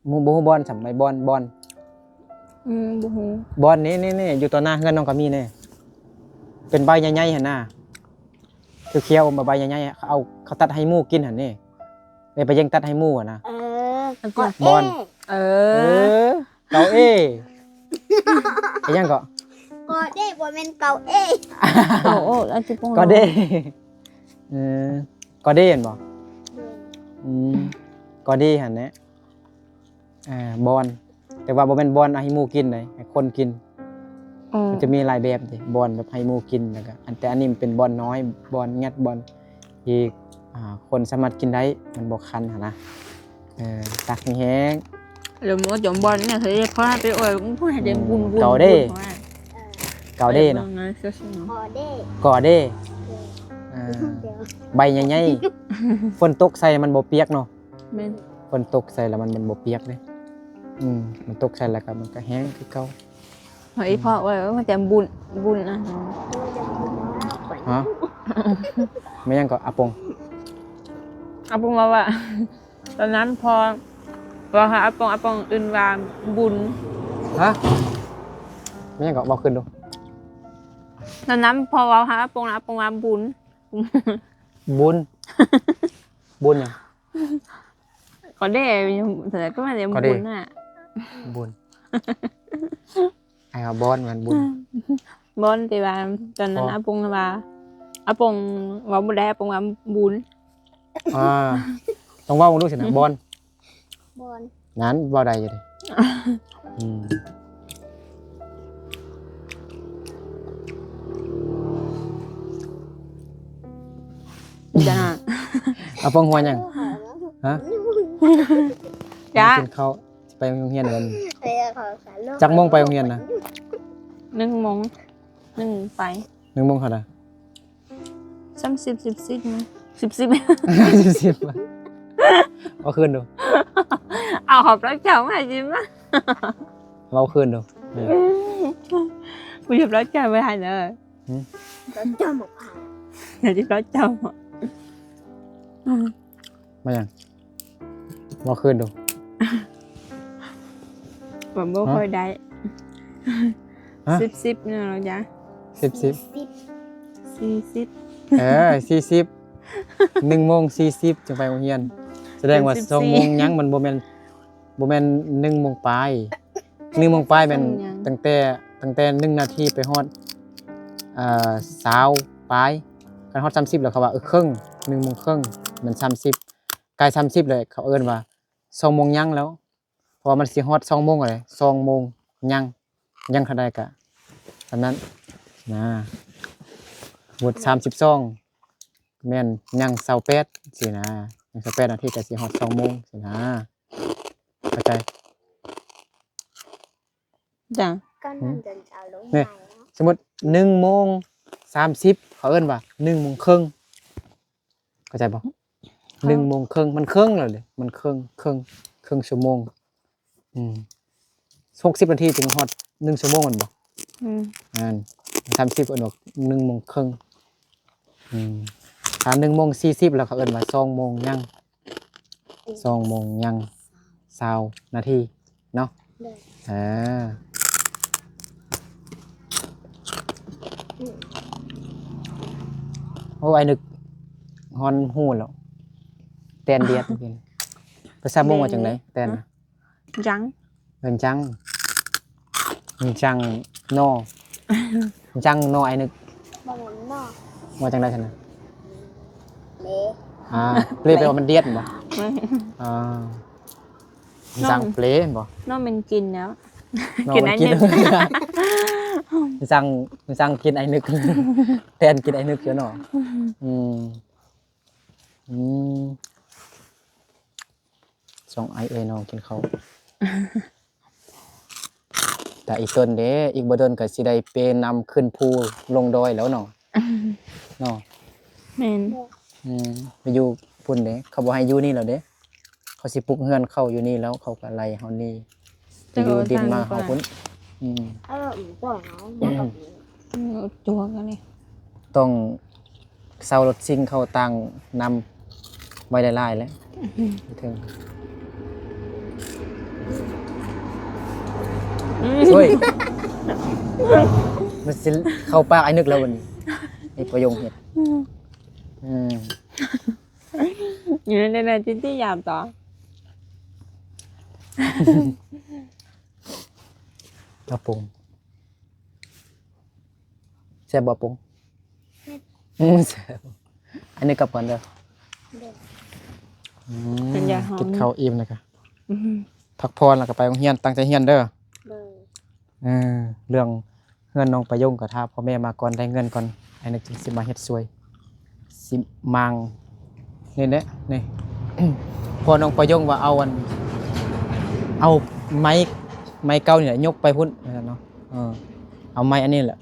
ໝູ່ບໍ່ຮູ້ບອນສ່ຳ ໃບບອນ ບອນ. ອືມ ບໍ່ຮູ້. ບອນນີ້ ນີ້ ນີ້ ຢູ່ຕໍ່ໜ້າເຮືອນນ້ອງກະມີນີ້ ເປັນໃບໃຫຍ່ໆຫັ້ນນະ ຂຽວໆ ໃບໃຫຍ່ໆ ເຂົາເອົາ ເຂົາຕັດໃຫ້ໝູ່ກິນຫັ້ນນີ້ ເອີ ໄປແຍ່ງຕັດໃຫ້ໝູ່ຫັ້ນນະ. ເອີ ບອນ ເອີ ເອີ ເກົາເອ ເປັນຫຍັງເກາະ? ກໍເດ ບໍ່ແມ່ນເກົາເອ ເກົາໂອ ອັນຊິປອງ ກໍເດ. ເອີ ກໍເດແມ່ນບໍ່? ໂດຍ ອືມ ກໍເດຫັ້ນແຫຼະ. ອ່າ ບອນ ແຕ່ວ່າບໍ່ແມ່ນບອນເອົາໃຫ້ໝູ່ກິນໃດ ໃຫ້ຄົນກິນ. ອໍ ມັນຈະມີຫຼາຍແບບເດ ບອນແບບໃຫ້ໝູ່ກິນ ແລ້ວກະ ອັນ ແຕ່ອັນນີ້ມັນເປັນບອນນ້ອຍ ບອນແງດ ບອນທີ່ ອ່າ ຄົນສາມາດກິນໄດ້ ມັນບໍ່ຄັນຫັ້ນນະ. ເອີ ຕັກໃຫ້ແຮງ ແລ້ວໝໍຈອມບອນນີ້ເຄີຍຂໍໃຫ້ໄປອວຍຜູ້ໃຫ້ໄດ້ບຸນໆ ເກົາເດ້ ເກົາເດ້ເນາະ ກໍເດ້ ກໍເດ້. ເອີ ໃບໃຫຍ່ໆ ຝົນຕົກໃສ່ມັນບໍ່ປຽກເນາະ. ແມ່ນ ຝົນຕົກໃສ່ແລ້ວມັນ ມັນບໍ່ປຽກເດ້. ອືມ ມັນຕົກໃສ່ແລ້ວກໍ ມັນກໍແຫ້ງຄືເກົ່າ. ເຮົາອີພໍ່ວ່າ ເອີ ມັນຈະບຸນ ບຸນນະ. ຮະ? ແມ່ນຫຍັງເກາະ ອາປົງ? ອາປົງເວົ້າວ່າ ຕອນນັ້ນພໍ່ເວົ້າຫາອາປົງ ອາປົງເອີ້ນວ່າບຸນ. ຮະ? ແມ່ນຫຍັງເກາະ? ເວົ້າຄືນດູ. ຕອນນັ້ນພໍ່ເວົ້າຫາອາປົງ ອາປົງວ່າບຸນ. ບຸນ? ບຸນຫຍັງ? ກໍເດ້ ແຕ່ກໍມາແຕ່ບຸນນະ ບຸນ. ອ້າຍວ່າບອນ ແມ່ນບຸນ ບອນ. ແຕ່ວ່າຕອນນັ້ນອາປົງວ່າ ອາປົງເວົ້າບໍ່ໄດ້ ອາປົງວ່າບຸນ. ອ່າ ຕ້ອງເວົ້າເບິ່ງດູຊີ້ນະ ບອນ ບອນ ນັ້ນເວົ້າໄດ້ຢູ່ເດ. ອືມ ຈ້າ ອາປົງຫົວຫຍັງ? ຮະ? ຈ້າ ກິນເຂົ້າ ຊິໄປໂຮງຮຽນແລ້ວ. ຈັກໂມງໄປໂຮງຮຽນນະ? ໜຶ່ງໂມງ ໜຶ່ງໄປ ໜຶ່ງໂມງເທົ່າໃດ? ສາມສິບ ສິບສິບ ສິບສິບ ສິບສິບ. ເວົ້າຄືນດູ ເອົາຂອງເຈົ້າມາໃຫ້ກິນມາ ເວົ້າຄືນດູ. ກູຈະເອົາເຈົ້າໄປໃຫ້ເດີ. ຫື? ເຈົ້າໝາກ ເຈົ້າ ມາຫຍັງ? ເວົ້າຄືນດູ ວ່າບໍ່ຄ່ອຍໄດ້. ຮະ? ສິບສິບເນາະ ຈ້າ ສິບສິບ ສີ່ສິບ ເອີ ສີ່ສິບ. ໜຶ່ງໂມງສີ່ສິບຈຶ່ງໄປໂຮງຮຽນ ສະແດງວ່າສອງໂມງຍັງ ມັນບໍ່ແມ່ນ ບໍ່ແມ່ນໜຶ່ງໂມງປາຍ. ໜຶ່ງໂມງປາຍແມ່ນຕັ້ງແຕ່ ຕັ້ງແຕ່ໜຶ່ງນາທີໄປຮອດ ເອີ ຊາວປາຍ. ຄັນຮອດສາມສິບແລ້ວເຂົາວ່າ ເອີ ເຄິ່ງ ໜຶ່ງໂມງເຄິ່ງ ແມ່ນສາມສິບ ໃກ້ສາມສິບແລ້ວ ເຂົາເອີ້ນວ່າສອງໂມງຍັງແລ້ວ ເພາະວ່າມັນຊິຮອດສອງໂມງແລ້ວ ສອງໂມງຍັງ ຍັງເທົ່າໃດກະອັນນັ້ນນະ. ໝົດສາມສິບສອງ ແມ່ນຍັງຊາວແປດຊີ້ນະ ຍັງຊາວແປດນາທີກະຊິຮອດສອງໂມງຊີ້ນະ. ເຂົ້າໃຈ? ຈ້າ ນີ້ ສົມມຸດໜຶ່ງໂມງສາມສິບ ເຂົາເອີ້ນວ່າໜຶ່ງໂມງເຄິ່ງ ເຂົ້າໃຈບໍ່? ໜຶ່ງໂມງເຄິ່ງ ມັນເຄິ່ງແລ້ວເດ ມັນເຄິ່ງ ເຄິ່ງ ເຄິ່ງຊົ່ວໂມງ. ອືມ ຫົກສິບນາທີຈຶ່ງຮອດໜຶ່ງຊົ່ວໂມງແມ່ນບໍ່? ອືມ ແມ່ນ ສາມສິບ ເອີ້ນວ່າໜຶ່ງໂມງເຄິ່ງ. ອືມ ຖ້າໜຶ່ງໂມງສີ່ສິບແລ້ວ ເຂົາເອີ້ນວ່າສອງໂມງຍັງ ສອງໂມງຍັງຊາວນາທີເນາະ. ເອີ ໂອ້ ອ້າຍນຶກຮອນຫູແລ້ວ ແຕນດຽດ ພາສາມົ້ງວ່າຈັ່ງໃດ? ແຕນນະ ຈັງ ເອີ້ນຈັງ ຈັງນໍ ຈັງນໍ ອ້າຍນຶກ ບໍ່ແມ່ນນໍ ວ່າຈັ່ງໃດຊັ້ນນະ? ເປ ອ່າ ເປແປວ່າມັນດຽດບໍ? ແມ່ນ ອ່າ ນອງ ຈັ່ງເປແມ່ນບໍ? ນອງແມ່ນກິນແລ້ວ ນອງ ກິນອ້າຍນຶກ ຈັ່ງ ຈັ່ງກິນອ້າຍນຶກ ແທນກິນອ້າຍນຶກຢູ່ເນາະ ອືມ ອືມ ສອງອ້າຍເອື້ອຍນ້ອງກິນເຂົ້າ ແຕ່ອີກດົນເດ້ ອີກບໍ່ດົນກໍຊິໄດ້ເປນຳຂຶ້ນພູລົງດອຍແລ້ວເນາະ ເນາະ ແມ່ນ ອືມ ໄປຢູ່ພຸ້ນເດ້ ເຂົາບໍ່ໃຫ້ຢູ່ນີ້ແລ້ວເດ້ ເຂົາຊິປຸກເຮືອນເຂົາຢູ່ນີ້ແລ້ວ ເຂົາກໍໄລ່ເຮົາໜີ ໄປຢູ່ດິນມາເຮົາພຸ້ນ ອືມ ອືມ ຕົວກັນນີ້ ຕ້ອງເຊົ່າລົດຊິງເຂົ້າຕ່າງນຳໄວ້ຫຼາຍໆແຫຼະ ອືມ ເຖິງ ອືມ ໂອ້ຍ ມັນຊິເຂົ້າປາກອ້າຍນຶກແລ້ວບັດນີ້ ໄອ້ປະຍົງເຮັດ ອືມ ອືມ ຢູ່ໃນນັ້ນຈິດຢາມຕໍ່ ກະປຸງ ແຊບບໍ່ປົງ? ແຊບ ອືມ ແຊບ ອັນນີ້ກັບກັນເດີ ເດີ ອືມ ກິນເຂົ້າອີ່ມແລ້ວກະ ອືມ ພັກຜ່ອນແລ້ວກະໄປໂຮງຮຽນ ຕັ້ງໃຈຮຽນເດີ ເດີ ເອີ ເລື່ອງເຮືອນນ້ອງປະຍົງກໍຖ້າພໍ່ແມ່ມາກ່ອນ ໄດ້ເງິນກ່ອນ ອັນນີ້ຈຶ່ງຊິມາເຮັດຊ່ວຍ ຊິມາງ ນີ້ແຫຼະ ນີ້ ພໍ່ນ້ອງປະຍົງວ່າເອົາອັນ ເອົາໄມ້ ໄມ້ເກົ່ານີ້ແຫຼະຍົກໄປພຸ້ນວ່າຊັ້ນເນາະ ເອີ ເອົາໄມ້ອັນນີ້ແຫຼະ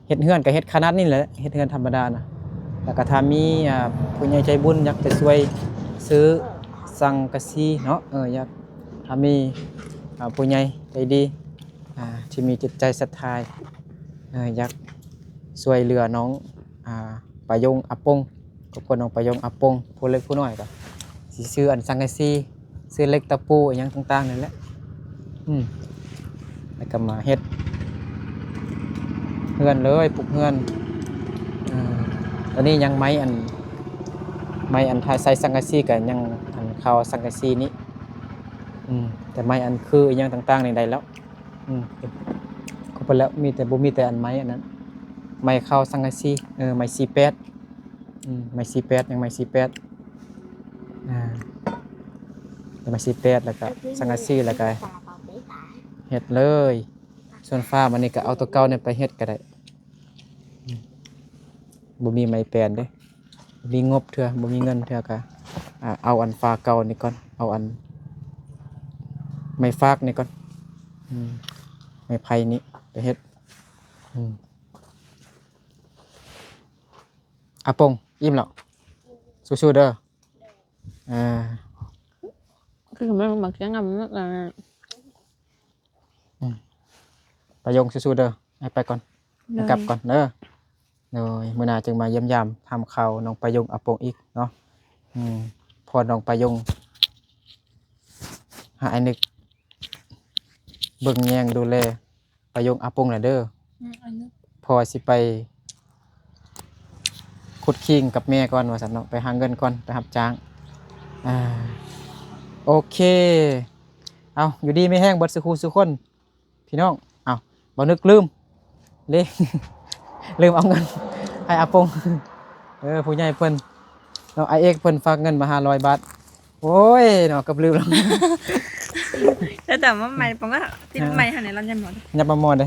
ເຮັດເຮືອນກໍເຮັດຂະໜາດນີ້ແຫຼະ ເຮັດເຮືອນທຳມະດານະ ແລ້ວກໍຖ້າມີ ອ່າ ຜູ້ໃຫຍ່ໃຈບຸນຢາກຈະຊ່ວຍຊື້ສັງກະສີເນາະ ເອີ ຢາກ ຖ້າມີ ອ່າ ຜູ້ໃຫຍ່ໃຈດີ ອ່າ ທີ່ມີຈິດໃຈສັດທາ ເອີ ຢາກຊ່ວຍເຫຼືອນ້ອງ ອ່າ ປະຍົງ ອາປົງ ຄອບຄົວນ້ອງປະຍົງ ອາປົງ ຜູ້ເລັກຜູ້ນ້ອຍ ກໍຊິຊື້ອັນສັງກະສີ ຊື້ເຫຼັກຕະປູ ອີ່ຫຍັງຕ່າງໆ ນັ້ນແຫຼະ ອືມ ແລ້ວກໍມາເຮັດເຮືອນເລີຍ ປຸກເຮືອນ ເອີ ຕອນນີ້ຍັງໄມ້ອັນ ໄມ້ອັນຖ້າໃສ່ສັງກະສີກໍຍັງອັນຄາວສັງກະສີນີ້ ອືມ ແຕ່ໄມ້ອັນຄືອີ່ຫຍັງຕ່າງໆ ນີ້ໄດ້ແລ້ວ ອືມ ຄົບໝົດແລ້ວ ມີແຕ່ ບໍ່ມີແຕ່ອັນໄມ້ອັນນັ້ນ ໄມ້ຄາວສັງກະສີ ເອີ ໄມ້ສີ່ແປດ ອືມ ໄມ້ສີ່ແປດ ຍັງໄມ້ສີ່ແປດ ອ່າ ໄມ້ສີ່ແປດ ແລ້ວກະສັງກະສີ ແລ້ວກະເຮັດເລີຍ ສ່ວນຝາມັນນີ້ກະເອົາຕົວເກົ່ານີ້ໄປເຮັດກະໄດ້ ອືມ ບໍ່ມີໄມ້ແປນເດ້ ບໍ່ມີງົບເທື່ອ ບໍ່ມີເງິນເທື່ອກະ ອ່າ ເອົາອັນຝາເກົ່ານີ້ກ່ອນ ເອົາອັນໄມ້ຟາກນີ້ກ່ອນ ອືມ ໄມ້ໄຜ່ນີ້ໄປເຮັດ ອືມ ອາປົງ ອີ່ມແລ້ວ ສູ້ໆເດີ ອ່າ ຄືມັນມັກຈະງຳ ອືມ ປະຍົງ ສູ້ໆເດີ ໃຫ້ໄປກ່ອນ ໂດຍ ກັບກ່ອນເດີ ໂດຍ ມື້ໜ້າຈຶ່ງມາຢ້ຽມຢາມຖາມຂ່າວນ້ອງປະຍົງ ອາປົງອີກເນາະ ອືມ ພໍນ້ອງປະຍົງ ໃຫ້ອ້າຍນຶກເບິ່ງແຍງດູແລ ປະຍົງ ອາປົງແຫຼະເດີ ອືມ ອ້າຍນຶກ ພໍ່ຊິໄປຂຸດຄີງກັບແມ່ກ່ອນວ່າຊັ້ນເນາະ ໄປຫາເງິນກ່ອນ ໄປຮັບຈ້າງ ອ່າ ໂອເຄ ເອົາ ຢູ່ດີມີແຮງເບິດສູ່ຄູ່ສູ່ຄົນ ພີ່ນ້ອງ ເອົາ ບໍ່ນຶກລືມ ເດ້ ລືມເອົາເງິນໃຫ້ອາປົງ ເອີ ຜູ້ໃຫຍ່ເພິ່ນເນາະ ອ້າຍເອກເພິ່ນຝາກເງິນມາຫ້າຮ້ອຍບາດ ໂອ້ຍເນາະ ເກືອບລືມແລ້ວ ແຕ່ ແຕ່ວ່າໃໝ່ ປະມານຕິດໃໝ່ຫັ້ນແຫຼະ ລະຍັງບໍ່ ຍັງບໍ່ໝົດເດ້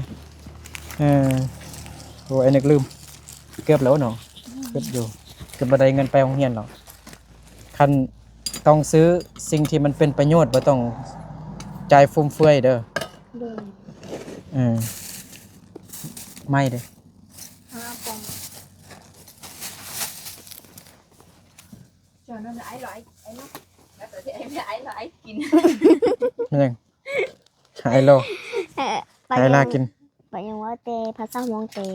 ເອີ ໂອ້ຍ ນຶກລືມ ເກືອບແລ້ວເນາະ ເກືອບຢູ່ ເກືອບບໍ່ໄດ້ເງິນໄປໂຮງຮຽນດອກ ຄັນຕ້ອງຊື້ສິ່ງທີ່ມັນເປັນປະໂຫຍດ ບໍ່ຕ້ອງຈ່າຍຟຸມເຟືອຍເດີ ໂດຍ ເອີ ໄມ້ເດ້ ເອົາປອງ ຈອນນັ້ນ ໄອ້ລອຍ ໄອ້ລອຍ ໄອ້ລອຍ ໄອ້ລອຍ ໄອ້ກິນ ແມ່ນຫຍັງ? ໄອ້ລອຍ ເອີ ໄອ້ລາຍກິນ ປະໂຫຍກເວົ້າແຕ່ພາສາມ່ວງແຕ່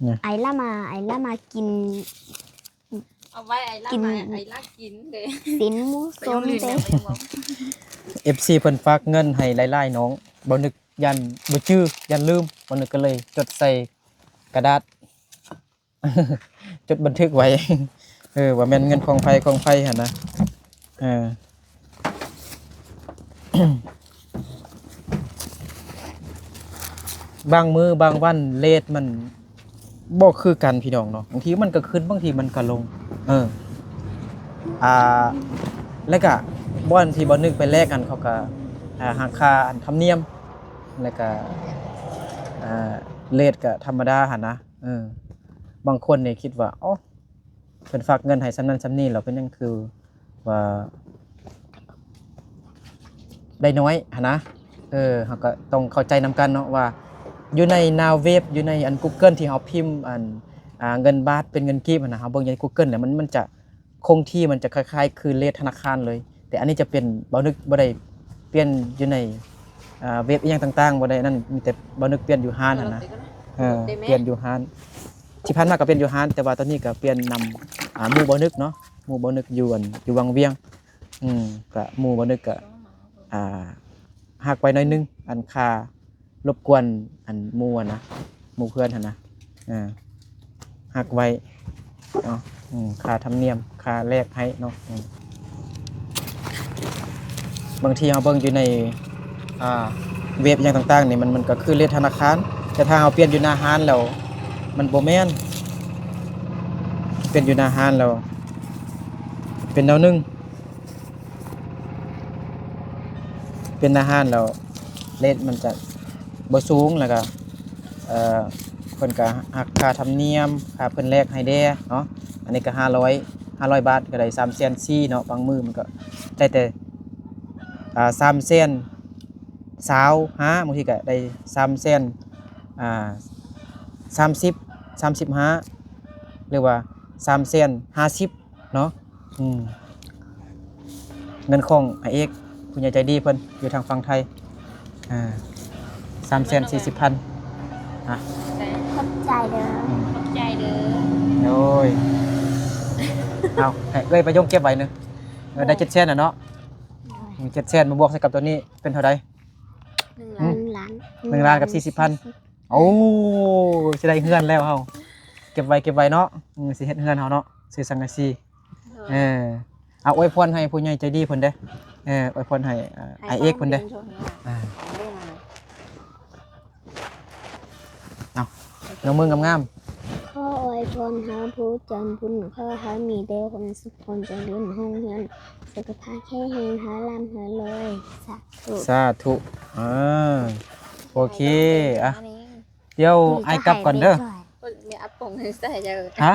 ນີ້ ໄອ້ລາມາ ໄອ້ລາມາກິນ ເອົາໄວ້ໄອ້ລາ ກິນ ມາ ໄອ້ລາກິນເດ້ ຊີ້ນໝູ ປະໂຫຍກ ສົ້ມເດ້ ເອັຟຊີເພິ່ນຝາກເງິນໃຫ້ຫຼາຍໆ ນ້ອງ ບໍ່ນຶກຢ້ານບໍ່ຈື່ ຢ້ານລືມ ບໍ່ນຶກກໍເລີຍຈົດໃສ່ກະດາດ ຈົດບັນທຶກໄວ້ ເອີ ວ່າແມ່ນເງິນຂອງໃຜຂອງໃຜຫັ້ນນະ ເອີ ເອີ ບາງມື້ບາງວັນເຣດມັນບໍ່ຄືກັນພີ່ນ້ອງເນາະ, ບາງທີມັນກໍຂຶ້ນ ບາງທີມັນກໍລົງ. ເອີ ອ່າ ແລ້ວກະບ່ອນທີ່ບ່າວນຶກໄປແລກຫັ້ນ ເຂົາກະ ອ່າ ຫັກຄ່າອັນທຳນຽມ ແລ້ວກະ ອ່າ ເຣດກະທຳມະດາຫັ້ນນະ. ເອີ ບາງຄົນນີ້ຄິດວ່າ ໂອ້ ເພິ່ນຝາກເງິນໃຫ້ສ່ຳນັ້ນສ່ຳນີ້ ແລ້ວເປັນຫຍັງຄືວ່າໄດ້ນ້ອຍຫັ້ນນະ. ເອີ ເຮົາກໍຕ້ອງເຂົ້າໃຈນຳກັນເນາະວ່າ ຢູ່ໃນໜ້າເວັບ ຢູ່ໃນອັນ Google ທີ່ເຮົາພິມອັນ ອ່າ ເງິນບາດເປັນເງິນກີບຫັ້ນນະ, ເຮົາເບິ່ງຢູ່ໃນ Google ແລ້ວມັນ ມັນຈະຄົງທີ່ ມັນຈະຄ້າຍໆຄືເຣດທະນາຄານເລີຍ. ແຕ່ອັນນີ້ຈະເປັນ ບ່າວນຶກບໍ່ໄດ້ປ່ຽນຢູ່ໃນ ອ່າ ເວັບອີ່ຫຍັງຕ່າງໆ ບໍ່ໄດ້ນັ້ນ, ມີແຕ່ບ່າວນຶກປ່ຽນຢູ່ຮ້ານຫັ້ນນະ. ເອີ ປ່ຽນຢູ່ຮ້ານ ທີ່ຜ່ານມາກໍປ່ຽນຢູ່ຮ້ານ ແຕ່ວ່າຕອນນີ້ກໍປ່ຽນນຳ ອ່າ ໝູ່ບ່າວນຶກເນາະ, ໝູ່ບ່າວນຶກຢູ່ອັນ ຢູ່ວັງວຽງ. ອືມ ກະໝູ່ບ່າວນຶກກະ ອ່າ ຫັກໄວ້ໜ້ອຍໜຶ່ງ ອັນຄ່າລົບກວນອັນໝູ່ຫັ້ນນະ ໝູ່ເພື່ອນຫັ້ນນະ. ເອີ ຫັກໄວ້ເນາະ ອືມ ຄ່າທຳນຽມ ຄ່າແລກໃຫ້ເນາະ. ອືມ ບາງທີເຮົາເບິ່ງຢູ່ໃນ ອ່າ ເວັບຫຍັງຕ່າງໆນີ້ ມັນ ມັນກໍຄືເຣດທະນາຄານ, ແຕ່ຖ້າເຮົາປ່ຽນຢູ່ໜ້າຮ້ານແລ້ວ ມັນບໍ່ແມ່ນ, ປ່ຽນຢູ່ໜ້າຮ້ານແລ້ວເປັນແນວໜຶ່ງ. ເປັນອາຫານແລ້ວເຣດມັນຈະບໍ່ສູງ ແລ້ວກະ ເອີ ເພິ່ນກະຫັກຄ່າທຳນຽມ ຄ່າເພິ່ນແລກໃຫ້ແດ່ເນາະ. ອັນນີ້ກະຫ້າຮ້ອຍ ຫ້າຮ້ອຍບາດ ກະໄດ້ສາມແສນສີ່ເນາະ. ບາງມື້ມັນກະໄດ້ແຕ່ ອ່າ ສາມແສນຊາວຫ້າ ບາງທີກະໄດ້ສາມແສນ ອ່າ ສາມສິບ ສາມສິບຫ້າ ຫຼືວ່າສາມແສນຫ້າສິບ ເນາະ. ອືມ ເງິນຂອງອ້າຍເອກ ຜູ້ໃຫຍ່ໃຈດີເພິ່ນຢູ່ທາງຝັ່ງໄທ ອ່າ ສາມແສນສີ່ສິບພັນ. ອ່ະ ຂອບໃຈເດີ. ອືມ ຂອບໃຈເດີ. ໂອ້ຍ ເອົາ ໃຫ້ເອື້ອຍປະຍົງເກັບໄວ້ເນາະ. ເອີ ໄດ້ເຈັດແສນແລ້ວເນາະ. ໂດຍ ອືມ ເຈັດແສນມາບວກໃສ່ກັບຕົວນີ້ເປັນເທົ່າໃດ? ໜຶ່ງລ້ານ ໜຶ່ງລ້ານກັບສີ່ສິບພັນ. ໂອ້ ຊິໄດ້ເຮືອນແລ້ວເຮົາ. ເກັບໄວ້ ເກັບໄວ້ເນາະ. ອືມ ຊິເຮັດເຮືອນເຮົາເນາະ ຊື້ສັງກະສີ. ໂດຍ ເອີ ເອົາ ອວຍພອນໃຫ້ຜູ້ໃຫຍ່ໃຈດີເພິ່ນເດ້. ເອີ ອວຍພອນໃຫ້ ອ້າຍເອກເພິ່ນເດ້. ອ່າ ເອົາ ຍົກມືງາມໆ. ຂໍອວຍພອນໃຫ້ຜູ້ໃຈບຸນ ຂໍໃຫ້ມີແຕ່ຄວາມສຸກ ຄວາມຈະເລີນ ຮຸ່ງເຮືອງ ສຸຂະພາບແຂງແຮງ ໃຫ້ລ່ຳໃຫ້ລວຍ. ສາທຸ ສາທຸ. ອ່າ ໂອເຄ ອ່ະ ດຽວອ້າຍກັບກ່ອນເດີ. ເບິ່ງແມ່ອາປົງໃສ່ເດີ. ຮະ?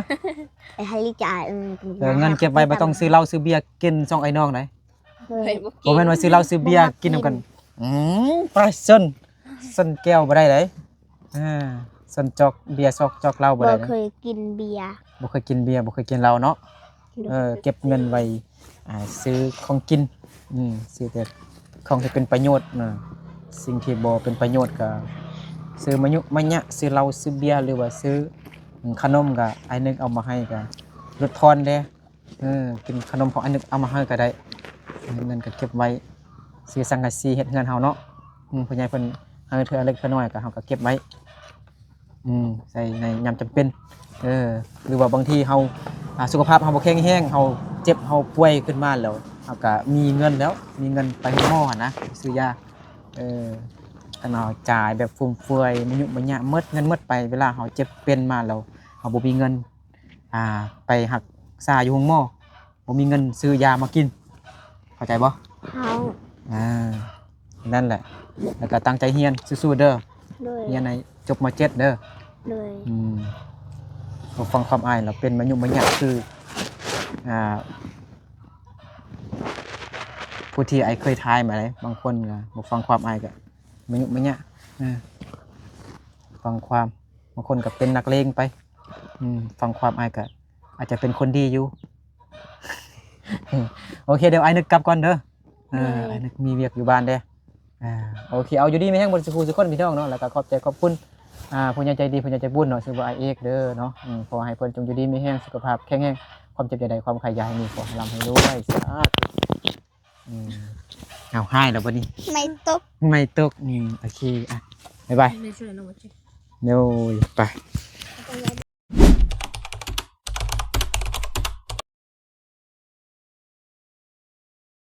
ໄອ້ຮາລິຈາ ເອີ ເອີ ເງິນເກັບໄວ້ ບໍ່ຕ້ອງຊື້ເຫຼົ້າຊື້ເບຍກິນຊ່ອງອ້າຍນ້ອງໃດ. ເຮີ້ຍ ບໍ່ແມ່ນວ່າຊື້ເຫຼົ້າຊື້ເບຍກິນນຳກັນ. ອືມ ໄປຊົນ ຊົນແກ້ວບໍ່ໄດ້ໃດ. ເອີ ຊົນຈອກເບຍ ຊອກ ຈອກເຫຼົ້າບໍ່ໄດ້. ບໍ່ເຄີຍກິນເບຍ ບໍ່ເຄີຍກິນເບຍ ບໍ່ເຄີຍກິນເຫຼົ້າເນາະ. ໂດຍ ເອີ ເກັບເງິນໄວ້ ອ່າ ຊື້ຂອງກິນ. ອືມ ຊື້ແຕ່ຂອງທີ່ເປັນປະໂຫຍດນະ, ສິ່ງທີ່ບໍ່ເປັນປະໂຫຍດກໍຊື້ມາຍຸມາຍະ ຊື້ເຫຼົ້າຊື້ເບຍ ຫຼືວ່າຊື້ຂະໜົມ ກໍອ້າຍນຶກເອົາມາໃຫ້ກໍຫຼຸດຜ່ອນແດ່. ເອີ ກິນຂະໜົມຂອງອ້າຍນຶກເອົາມາໃຫ້ກໍໄດ້. ເງິນກໍເກັບໄວ້ຊື້ສັງກະສີເຮັດເຮືອນເຮົາເນາະ. ອືມ ຜູ້ໃຫຍ່ເພິ່ນໃຫ້ເທື່ອເລັກເທື່ອນ້ອຍ ກໍເຮົາກໍເກັບໄວ້ ອືມ ໃສ່ໃນຍາມຈຳເປັນ. ເອີ ຫຼືວ່າບາງທີເຮົາ ອ່າ ສຸຂະພາບເຮົາບໍ່ແຂງແຮງ ເຮົາເຈັບເຮົາປ່ວຍຂຶ້ນມາແລ້ວ ເຮົາກໍມີເງິນແລ້ວ ມີເງິນໄປໂຮງໝໍຫັ້ນນະ ຊື້ຢາ. ເອີ ຄັນເຮົາຈ່າຍແບບຟຸມເຟືອຍ ມາຍຸມາຍະ ໝົດເງິນໝົດໄປ ເວລາເຮົາເຈັບເປັນມາແລ້ວ ເຮົາບໍ່ມີເງິນ ອ່າ ໄປຮັກສາຢູ່ໂຮງໝໍ ບໍ່ມີເງິນຊື້ຢາມາກິນ. ເຂົ້າໃຈບໍ່? ເຂົ້າ. ອ່າ ນັ້ນແຫຼະ ແລ້ວກໍຕັ້ງໃຈຮຽນສູ້ໆເດີ. ໂດຍ ຮຽນໃຫ້ຈົບ ມ.ເຈັດ ເດີ. ໂດຍ ອືມ ບໍ່ຟັງຄວາມອ້າຍແລ້ວເປັນມາຍຸມາຍະ ຄື ອ່າ ຜູ້ທີ່ອ້າຍເຄີຍຖ່າຍມາເດ້. ບາງຄົນກໍບໍ່ຟັງຄວາມອ້າຍກໍມາຍຸມາຍະ ເອີ ຟັງຄວາມ ບາງຄົນກໍເປັນນັກເລງໄປ. ອືມ ຟັງຄວາມອ້າຍກໍອາດຈະເປັນຄົນດີຢູ່. ໂອເຄ ດຽວອ້າຍນຶກກັບກ່ອນເດີ. ເອີ ໂດຍ ອ້າຍນຶກມີວຽກຢູ່ບ້ານເດ້. ອ່າ ໂອເຄ ເອົາ ຢູ່ດີມີແຮງເບິດສູ່ຜູ້ສູ່ຄົນພີ່ນ້ອງເນາະ. ແລ້ວກໍຂອບໃຈຂອບຄຸນ ອ່າ ຜູ້ໃຫຍ່ໃຈດີ ຜູ້ໃຫຍ່ໃຈບຸນເນາະ ຊື່ວ່າອ້າຍເອກເດີເນາະ. ອືມ ຂໍໃຫ້ເພິ່ນຈົ່ງຢູ່ດີມີແຮງ ສຸຂະພາບແຂງແຮງ ຄວາມເຈັບຢ່າໄດ້ ຄວາມໄຂ້ຢ່າໃຫ້ມີ ຂໍໃຫ້ລ່ຳໃຫ້ລວຍ ສາທຸ. ອືມ ເອົາ ຫາຍແລ້ວບັດນີ້ ໄມ້ຕົກ ໄມ້ຕົກ. ອືມ ໂອເຄ ອ່ະ ບາຍບາຍ. ໂດຍ ໄປ.